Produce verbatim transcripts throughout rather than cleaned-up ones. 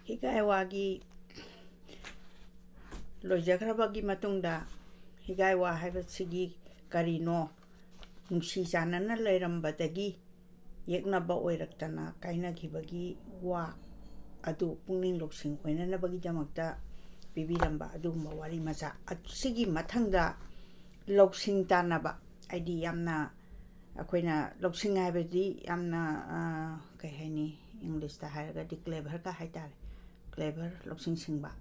ꯍꯤꯒꯥꯏ ꯋꯥꯒꯤ ꯂꯣꯏꯖꯈ꯭ꯔꯕꯒꯤ ꯃꯇꯨꯡꯗ, ꯍꯤꯒꯥꯏ ꯋꯥ ꯍꯥꯏꯕꯁꯤꯒꯤ ꯀꯔꯤꯅꯣ, ꯅꯨꯡꯁꯤ ꯆꯥꯟꯅꯅ ꯂꯩꯔꯝꯕꯗꯒꯤ ꯌꯦꯛꯅꯕ ꯑꯣꯏꯔꯛꯇꯅ ꯀꯥꯏꯅꯈꯤꯕꯒꯤ ꯋꯥ ꯑꯗꯨ ꯄꯨꯛꯅꯤꯡ ꯂꯧꯁꯤꯡ ꯑꯣꯏꯅꯅꯕꯒꯤꯗꯃꯛꯇ ꯄꯤꯕꯤꯔꯝꯕ ꯑꯗꯨꯒꯨꯝꯕ ꯋꯥꯔꯤ ꯃꯆꯥ꯫ ꯑꯁꯤꯒꯤ ꯃꯊꯪꯗ ꯂꯧꯁꯤꯡ ꯇꯥꯟꯅꯕ, ꯍꯥꯏꯗꯤ ꯌꯥꯝꯅ, ꯑꯩꯈꯣꯏꯅ ꯂꯧꯁꯤꯡ ꯍꯥꯏꯕꯗꯤ ꯌꯥꯝꯅ, ꯑ, ꯀꯩ ꯍꯥꯏꯅꯤ, ꯏꯪꯂꯤꯁꯇ ꯍꯥꯏꯔꯒꯗꯤ ꯀ꯭ꯂꯦꯚꯔꯒ ꯍꯥꯏꯇꯥꯔꯦ꯫ ꯀ꯭ꯂꯦꯚꯔ, ꯂꯧꯁꯤꯡ ꯁꯤꯡꯕ,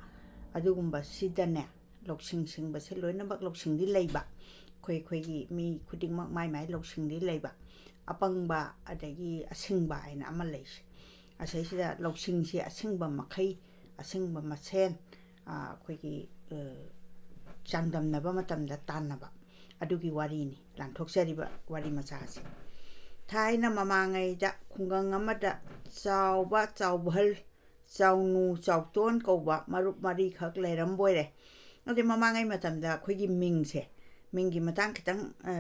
ꯑꯗꯨꯒꯨꯝꯕꯁꯤꯗꯅꯦ, ꯂꯧꯁꯤꯡ ꯁꯤꯡꯕꯁꯦ ꯂꯣꯏꯅꯃꯛ ꯂꯧꯁꯤꯡꯗꯤ ꯂꯩꯕ, ꯑꯩꯈꯣꯏ, ꯑꯩꯈꯣꯏꯒꯤ ꯃꯤ ꯈꯨꯗꯤꯡꯃꯛ ꯃꯥꯏ ꯃꯥꯏ ꯂꯧꯁꯤꯡꯗꯤ ꯂꯩꯕ꯫ ꯑꯄꯪꯕ ꯑꯗꯒꯤ ꯑꯁꯤꯡꯕ ꯍꯥꯏꯅ ꯑꯃ ꯂꯩꯁꯦ꯫ ꯑꯁꯤꯁꯤꯗ ꯂꯧꯁꯤꯡꯁꯤ ꯑꯁꯤꯡꯕ ꯃꯈꯩ, ꯑꯁꯤꯡꯕ ꯃꯁꯦꯟ, ꯑ, ꯑꯩꯈꯣꯏꯒꯤ, ꯑ, ꯆꯥꯡꯗꯝꯅꯕ ꯃꯇꯝꯗ ꯇꯥꯟꯅꯕ, ꯑꯗꯨꯒꯤ ꯋꯥꯔꯤꯅꯤ ꯂꯥꯟꯊꯣꯛꯆꯔꯤꯕ ꯋꯥꯔꯤ ꯃꯆꯥ ꯑꯁꯤ꯫ ꯊꯥꯏꯅ ꯃꯃꯥꯡꯉꯩꯗ ꯈꯨꯡꯒꯪ ꯑꯃꯗ ꯆꯥꯎꯕ ꯆꯥꯎꯕꯍꯜ, ꯆꯥꯎꯅꯨ ꯆꯥꯎꯇꯣꯟ ꯀꯧꯕ ꯃꯔꯨꯞ ꯃꯔꯤꯈꯛ ꯂꯩꯔꯝꯕꯣꯏꯔꯦ꯫ ꯑꯗꯩ ꯃꯃꯥꯡꯉꯩ ꯃꯇꯝꯗ ꯑꯩꯈꯣꯏꯒꯤ ꯃꯤꯡꯁꯦ, ꯃꯤꯡꯒꯤ ꯃꯇꯥꯡ ꯈꯤꯇꯪ, ꯑ,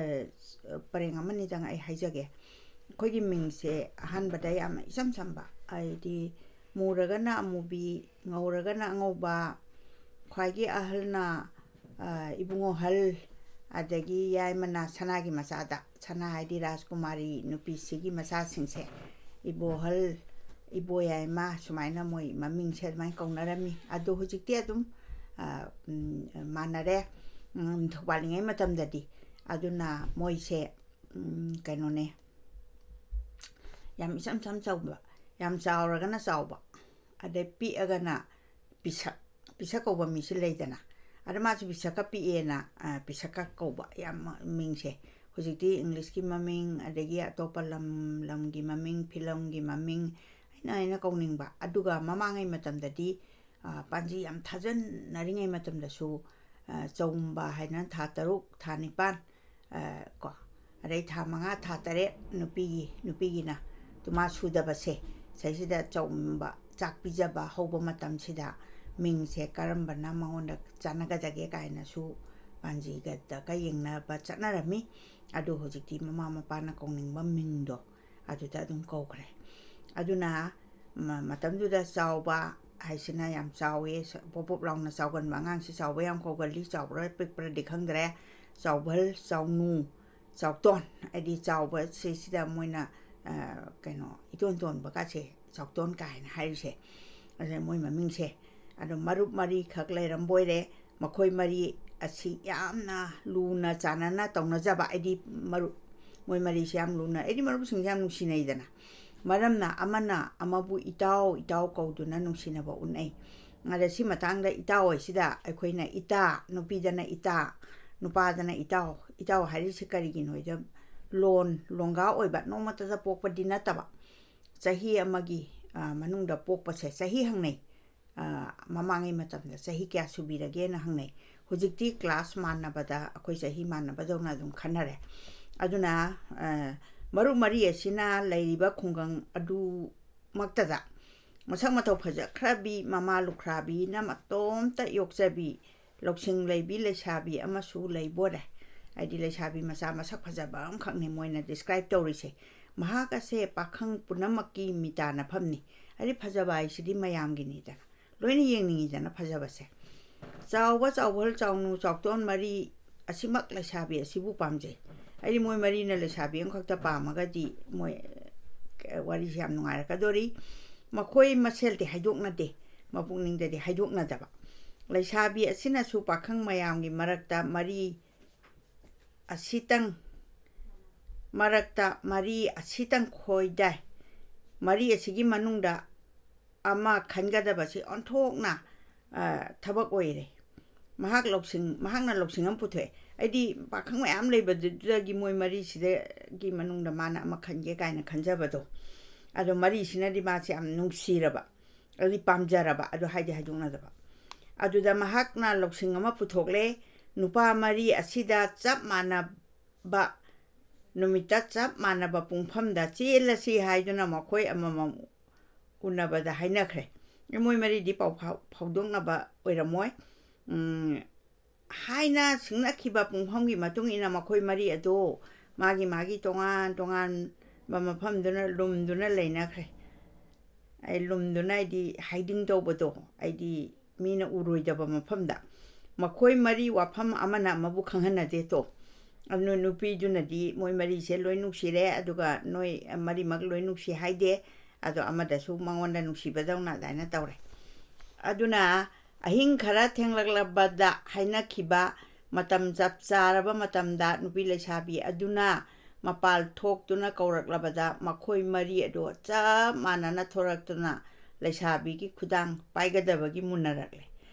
ꯄꯔꯦꯡ ꯑꯃꯅꯤꯗꯪ ꯑꯩ ꯍꯥꯏꯖꯒꯦ꯫ ꯑꯩꯈꯣꯏꯒꯤ ꯃꯤꯡꯁꯦ ꯑꯍꯥꯟꯕꯗ ꯌꯥꯝꯅ ꯏꯆꯝ ꯆꯝꯕ, ꯍꯥꯏꯗꯤ ꯃꯨꯔꯒꯅ ꯑꯃꯨꯕꯤ, ꯉꯧꯔꯒꯅ ꯑꯉꯧꯕ, ꯈ꯭ꯋꯥꯏꯒꯤ ꯑꯍꯜꯅ, ꯑ, ꯏꯕꯨꯡꯉꯣꯍꯜ, ꯑꯗꯒꯤ ꯌꯥꯏꯃꯅ ꯁꯅꯥꯒꯤ ꯃꯆꯥꯗ, ꯁꯅꯥ ꯍꯥꯏꯗꯤ ꯔꯥꯖꯀꯨꯃꯥꯔꯤ ꯅꯨꯄꯤꯁꯤꯒꯤ ꯃꯆꯥꯁꯤꯡꯁꯦ, ꯏꯕꯣꯍꯜ, ꯏꯕꯣꯌꯥꯏꯃ, ꯁꯨꯃꯥꯏꯅ ꯃꯣꯏ ꯃꯃꯤꯡꯁꯦ ꯑꯗꯨꯃꯥꯏꯅ ꯀꯧꯅꯔꯝꯃꯤ꯫ ꯑꯗꯣ ꯍꯧꯖꯤꯛꯇꯤ ꯑꯗꯨꯝ, ꯑ, ꯎꯝ, ꯃꯥꯟꯅꯔꯦ, ꯎꯝ, ꯅꯤꯡꯊꯧ ꯄꯥꯜꯂꯤꯉꯩ ꯃꯇꯝꯗꯗꯤ꯫ ꯑꯗꯨꯅ ꯃꯣꯏꯁꯦ, ꯎꯝ, ꯀꯩꯅꯣꯅꯦ, ꯌꯥꯝ ꯏꯆꯝ ꯆꯝ ꯆꯥꯎꯕ, ꯌꯥꯝ ꯆꯥꯎꯔꯒꯅ ꯆꯥꯎꯕ, ꯑꯗꯩ ꯄꯤꯛꯑꯒꯅ ꯄꯤꯁꯛ, ꯄꯤꯁꯛ ꯀꯧꯕ ꯃꯤꯁꯨ ꯂꯩꯗꯅ꯫ ꯑꯗ ꯃꯥꯁꯨ ꯄꯤꯁꯛꯀ ꯄꯤꯛꯑꯦꯅ, ꯑ, ꯄꯤꯁꯛꯀ ꯀꯧꯕ ꯌꯥꯝ ꯃ-, ꯃꯤꯡꯁꯦ꯫ ꯍꯧꯖꯤꯛꯇꯤ ꯏꯪꯂꯤꯁꯀꯤ ꯃꯃꯤꯡ, ꯑꯗꯒꯤ ꯑꯇꯣꯞꯄ ꯂꯝ ꯂꯝꯒꯤ ꯃꯃꯤꯡ, ꯐꯤꯂꯝꯒꯤ ꯃꯃꯤꯡ, ꯑꯩꯅ, ꯑꯩꯅ ꯀꯧꯅꯤꯡꯕ꯫ ꯑꯗꯨꯒ ꯃꯃꯥꯡꯉꯩ ꯃꯇꯝꯗꯗꯤ, ꯑ, ꯄꯥꯟꯖꯤ ꯌꯥꯝ ꯊꯥꯖꯟꯅꯔꯤꯉꯩ ꯃꯇꯝꯗꯁꯨ, ꯑ, ꯆꯥꯎꯝꯕ ꯍꯥꯏꯅ ꯊꯥ ꯇꯔꯨꯛ, ꯊꯥ ꯅꯤꯄꯥꯟ, ꯑ, ꯀꯣ, ꯑꯗꯩ ꯊꯥ ꯃꯉꯥ, ꯊꯥ ꯇꯔꯦꯠ ꯅꯨꯄꯤꯒꯤ, ꯅꯨꯄꯤꯒꯤꯅ ꯇꯨꯃꯥ ꯁꯨꯗꯕꯁꯦ, ꯁꯤꯁꯤꯗ ꯆꯥꯎꯝꯕ, ꯆꯥꯛ ꯄꯤꯖꯕ ꯍꯧꯕ ꯃꯇꯝꯁꯤꯗ ꯃꯤꯡꯁꯦ ꯀꯔꯝꯕꯅ ꯃꯉꯣꯟꯗ ꯆꯥꯟꯅꯒꯗꯒꯦ ꯀꯥꯏꯅꯁꯨ ꯄꯥꯟꯖꯤꯒꯗꯒ ꯌꯦꯡꯅꯕ ꯆꯠꯅꯔꯝꯃꯤ꯫ ꯑꯗꯨ ꯍꯧꯖꯤꯛꯇꯤ ꯃꯃꯥ ꯃꯄꯥꯅ ꯀꯧꯅꯤꯡꯕ ꯃꯤꯡꯗꯣ ꯑꯗꯨꯗ ꯑꯗꯨꯝ ꯀꯧꯈ꯭ꯔꯦ꯫ ꯑꯗꯨꯅ ꯃ-, ꯃꯇꯝꯗꯨꯗ ꯆꯥꯎꯕ, ꯍꯥꯏꯁꯤꯅ ꯌꯥꯝ ꯆꯥꯎꯋꯤ꯫ ꯄꯣꯞ ꯄꯣꯞ ꯂꯥꯎꯅ ꯆꯥꯎꯒꯟꯕ ꯑꯉꯥꯡꯁꯤ ꯆꯥꯎꯕ ꯌꯥꯝ ꯀꯧꯒꯜꯂꯤ꯫ ꯆꯥꯎꯕ꯭ꯔꯥ ꯄꯤꯛꯄ꯭ꯔꯗꯤ ꯈꯪꯗ꯭ꯔꯦ꯫ ꯆꯥꯎꯕꯜ, ꯆꯥꯎꯅꯨ, ꯆꯥꯎꯇꯣꯟ, ꯍꯥꯏꯗꯤ ꯆꯥꯎꯕꯁꯤ ꯁꯤꯗ ꯃꯣꯏꯅ, ꯑ, ꯀꯩꯅꯣ, ꯏꯇꯣꯟ ꯇꯣꯟꯕꯒꯁꯦ ꯆꯥꯎꯇꯣꯟ ꯀꯥꯏꯅ ꯍꯥꯏꯔꯤꯁꯦ꯫ ꯑꯗ ꯃꯣꯏ ꯃꯃꯤꯡꯁꯦ꯫ ꯑꯗꯣ ꯃꯔꯨꯞ ꯃꯔꯤꯈꯛ ꯂꯩꯔꯝꯕ ꯑꯣꯏꯔꯦ꯫ ꯃꯈꯣꯏ ꯃꯔꯤ ꯑꯁꯤ ꯌꯥꯝꯅ ꯂꯨꯅ ꯆꯥꯟꯅꯅ ꯇꯧꯅꯖꯕ, ꯑꯩꯗꯤ ꯃꯔꯨꯞ, ꯃꯣꯏ ꯃꯔꯤꯁꯦ ꯌꯥꯝ ꯂꯨꯅ, ꯑꯩꯗꯤ ꯃꯔꯨꯞꯁꯤꯡꯁꯦ ꯌꯥꯝ ꯅꯨꯡꯁꯤꯅꯩꯗꯅ꯫ ꯃꯔꯝꯅ ꯑꯃꯅ ꯑꯃꯕꯨ ꯏꯇꯥꯎ, ꯏꯇꯥꯎ ꯀꯧꯗꯨꯅ ꯅꯨꯡꯁꯤꯅꯕ ꯎꯠꯅꯩ꯫ ꯑꯗ ꯁꯤ ꯃꯇꯥꯡꯗ ꯏꯇꯥꯎ ꯍꯥꯏꯁꯤꯗ ꯑꯩꯈꯣꯏꯅ ꯏꯇꯥ, ꯅꯨꯄꯤꯗꯅ ꯏꯇꯥ, ꯅꯨꯄꯥꯗꯅ ꯏꯇꯥꯎ, ꯏꯇꯥꯎ ꯍꯥꯏꯔꯤꯁꯤ ꯀꯔꯤꯒꯤꯅꯣ ꯍꯥꯏꯗ ꯂꯣꯟ, ꯂꯣꯡꯒꯥ ꯑꯣꯏꯕ ꯅꯣꯡꯃꯇꯗ ꯄꯣꯛꯄꯗꯤ ꯅꯠꯇꯕ, ꯆꯍꯤ ꯑꯃꯒꯤ, ꯑ, ꯃꯅꯨꯡꯗ ꯄꯣꯛꯄꯁꯦ ꯆꯍꯤ ꯍꯪꯅꯩ꯫ ꯑ, ꯃꯃꯥꯡꯉꯩ ꯃꯇꯝꯗ ꯆꯍꯤ ꯀꯌꯥ ꯁꯨꯕꯤꯔꯒꯦꯅ ꯍꯪꯅꯩ꯫ ꯍꯧꯖꯤꯛꯇꯤ class ꯃꯥꯟꯅꯕꯗ ꯑꯩꯈꯣꯏ ꯆꯍꯤ ꯃꯥꯟꯅꯕꯗꯧꯅ ꯑꯗꯨꯝ ꯈꯟꯅꯔꯦ꯫ ꯑꯗꯨꯅ, ꯑ, ꯃꯔꯨꯞ ꯃꯔꯤ ꯑꯁꯤꯅ ꯂꯩꯔꯤꯕ ꯈꯨꯡꯒꯪ ꯑꯗꯨꯃꯛꯇꯗ ꯃꯁꯛ ꯃꯇꯧ ꯐꯖꯈ꯭ꯔꯕꯤ, ꯃꯃꯥ ꯂꯨꯈ꯭ꯔꯥꯕꯤꯅ ꯃꯇꯣꯝꯇ ꯌꯣꯛꯆꯕꯤ, ꯂꯧꯁꯤꯡ ꯂꯩꯕꯤ ꯂꯩꯁꯥꯕꯤ ꯑꯃꯁꯨ ꯂꯩꯕꯣꯔꯦ꯫ ꯍꯥꯏꯗꯤ ꯂꯩꯁꯥꯕꯤ ꯃꯆꯥ ꯃꯁꯛ ꯐꯖꯕ ꯑꯃꯈꯛꯅꯤ ꯃꯣꯏꯅ describe ꯇꯧꯔꯤꯁꯦ꯫ ꯃꯍꯥꯛ ꯑꯁꯦ ꯄꯥꯈꯪ ꯄꯨꯝꯅꯃꯛꯀꯤ ꯃꯤꯇꯥꯅꯐꯝꯅꯤ꯫ ꯍꯥꯏꯗꯤ ꯐꯖꯕ ꯍꯥꯏꯁꯤꯗꯤ ꯃꯌꯥꯝꯒꯤꯅꯤꯗꯅ, ꯂꯣꯏꯅ ꯌꯦꯡꯅꯤꯡꯉꯤꯗꯅ ꯐꯖꯕꯁꯦ꯫ ꯆꯥꯎꯕ, ꯆꯥꯎꯕꯜ, ꯆꯥꯎꯅꯨ, ꯆꯥꯎꯇꯣꯟ ꯃꯔꯤ ꯑꯁꯤꯃꯛ ꯂꯩꯁꯥꯕꯤ ꯑꯁꯤꯕꯨ ꯄꯥꯝꯖꯩ꯫ ꯑꯩꯗꯤ ꯃꯣꯏ ꯃꯔꯤꯅ ꯂꯩꯁꯥꯕꯤ ꯑꯃꯈꯛꯇ ꯄꯥꯝꯃꯒꯗꯤ ꯃꯣꯏ, ꯑ, ꯋꯥꯔꯤꯁꯦ ꯌꯥꯝ ꯅꯨꯡꯉꯥꯏꯔꯛꯀꯗꯣꯔꯤ꯫ ꯃꯈꯣꯏ ꯃꯁꯦꯜꯗꯤ ꯍꯥꯏꯗꯣꯛꯅꯗꯦ, ꯃꯄꯨꯛꯅꯤꯡꯗꯗꯤ ꯍꯥꯏꯗꯣꯛꯅꯗꯕ꯫ ꯂꯩꯁꯥꯕꯤ ꯑꯁꯤꯅꯁꯨ ꯄꯥꯈꯪ ꯃꯌꯥꯝꯒꯤ ꯃꯔꯛꯇ ꯃꯔꯤ ꯑꯁꯤꯇꯪ, ꯃꯔꯛꯇ ꯃꯔꯤ ꯑꯁꯤꯇꯪ ꯈꯣꯏꯗꯥꯏ꯫ ꯃꯔꯤ ꯑꯁꯤꯒꯤ ꯃꯅꯨꯡꯗ ꯑꯃ ꯈꯟꯒꯗꯕꯁꯤ ꯑꯣꯟꯊꯣꯛꯅ, ꯑ, ꯊꯕꯛ ꯑꯣꯏꯔꯦ꯫ ꯃꯍꯥꯛ ꯂꯧꯁꯤꯡ, ꯃꯍꯥꯛꯅ ꯂꯧꯁꯤꯡ ꯑꯃ ꯄꯨꯊꯣꯛꯑꯦ꯫ ꯑꯩꯗꯤ ꯄꯥꯈꯪ ꯃꯌꯥꯝ ꯂꯩꯕꯗꯨꯗꯒꯤ ꯃꯣꯏ ꯃꯔꯤꯁꯤꯗꯒꯤ ꯃꯅꯨꯡꯗ ꯃꯥꯅ ꯑꯃ ꯈꯟꯒꯦ ꯀꯥꯏꯅ ꯈꯟꯖꯕꯗꯣ꯫ ꯑꯗꯣ ꯃꯔꯤꯁꯤꯅꯗꯤ ꯃꯥꯁꯦ ꯌꯥꯝ ꯅꯨꯡꯁꯤꯔꯕ, ꯑꯗꯨꯗꯤ ꯄꯥꯝꯖꯔꯕ, ꯑꯗꯨ ꯍꯥꯏꯗꯤ ꯍꯥꯏꯗꯣꯛꯅꯗꯕ꯫ ꯑꯗꯨꯗ ꯃꯍꯥꯛꯅ ꯂꯧꯁꯤꯡ ꯑꯃ ꯄꯨꯊꯣꯛꯂꯦ꯫ ꯅꯨꯄꯥ ꯃꯔꯤ ꯑꯁꯤꯗ ꯆꯞ ꯃꯥꯟꯅꯕ ꯅꯨꯃꯤꯠꯇ ꯆꯞ ꯃꯥꯟꯅꯕ ꯄꯨꯡꯐꯝꯗ ꯆꯦꯜꯂꯁꯤ ꯍꯥꯏꯗꯨꯅ ꯃꯈꯣꯏ ꯑꯃꯃꯝ ꯎꯅꯕꯗ ꯍꯥꯏꯅꯈ꯭ꯔꯦ꯫ ꯃꯣꯏ ꯃꯔꯤꯗꯤ ꯄꯥꯎ ꯐꯥꯎ-, ꯐꯥꯎꯗꯣꯛꯅꯕ ꯑꯣꯏꯔꯝꯃꯣꯏ꯫ ꯎꯝ, ꯍꯥꯏꯅ ꯁꯤꯡꯅꯈꯤꯕ ꯄꯨꯡꯐꯝꯒꯤ ꯃꯇꯨꯡ ꯏꯟꯅ ꯃꯈꯣꯏ ꯃꯔꯤ ꯑꯗꯨ ꯃꯥꯒꯤ ꯃꯥꯒꯤ ꯇꯣꯉꯥꯟ ꯇꯣꯉꯥꯟꯕ ꯃꯐꯝꯗꯨꯅ ꯂꯨꯝꯗꯨꯅ ꯂꯩꯅꯈ꯭ꯔꯦ꯫ ꯑꯩ ꯂꯨꯝꯗꯨꯅ ꯑꯩꯗꯤ hiding ꯇꯧꯕꯗꯣ, ꯑꯩꯗꯤ ꯃꯤꯅ ꯎꯔꯣꯏꯗꯕ ꯃꯐꯝꯗ꯫ ꯃꯈꯣꯏ ꯃꯔꯤ ꯋꯥꯐꯝ ꯑꯃꯅ ꯑꯃꯕꯨ ꯈꯪꯍꯟꯅꯗꯦꯗꯣ꯫ ꯑꯗꯨꯅ ꯅꯨꯄꯤꯗꯨꯅꯗꯤ ꯃꯣꯏ ꯃꯔꯤꯁꯦ ꯂꯣꯏ ꯅꯨꯡꯁꯤꯔꯦ, ꯑꯗꯨꯒ ꯅꯣꯏ ꯃꯔꯤꯃꯛ ꯂꯣꯏ ꯅꯨꯡꯁꯤ ꯍꯥꯏꯗꯦ, ꯑꯗꯣ ꯑꯃꯗꯁꯨ ꯃꯉꯣꯟꯗ ꯅꯨꯡꯁꯤꯕꯗꯧꯅ ꯑꯗꯨꯃꯥꯏꯅ ꯇꯧꯔꯦ꯫ ꯑꯗꯨꯅ ꯑꯍꯤꯡ ꯈꯔ ꯊꯦꯡꯂꯛꯂꯕꯗ ꯍꯥꯏꯅꯈꯤꯕ ꯃꯇꯝ ꯆꯞ ꯆꯥꯔꯕ ꯃꯇꯝꯗ ꯅꯨꯄꯤ ꯂꯩꯁꯥꯕꯤ ꯑꯗꯨꯅ ꯃꯄꯥꯜ ꯊꯣꯛꯇꯨꯅ ꯀꯧꯔꯛꯂꯕꯗ ꯃꯈꯣꯏ ꯃꯔꯤ ꯑꯗꯨ ꯆꯞ ꯃꯥꯟꯅꯅ ꯊꯣꯔꯛꯇꯨꯅ ꯂꯩꯁꯥꯕꯤꯒꯤ ꯈꯨꯗꯥꯡ ꯄꯥꯏꯒꯗꯕꯒꯤ ꯃꯨꯟꯅꯔꯛꯂꯦ꯫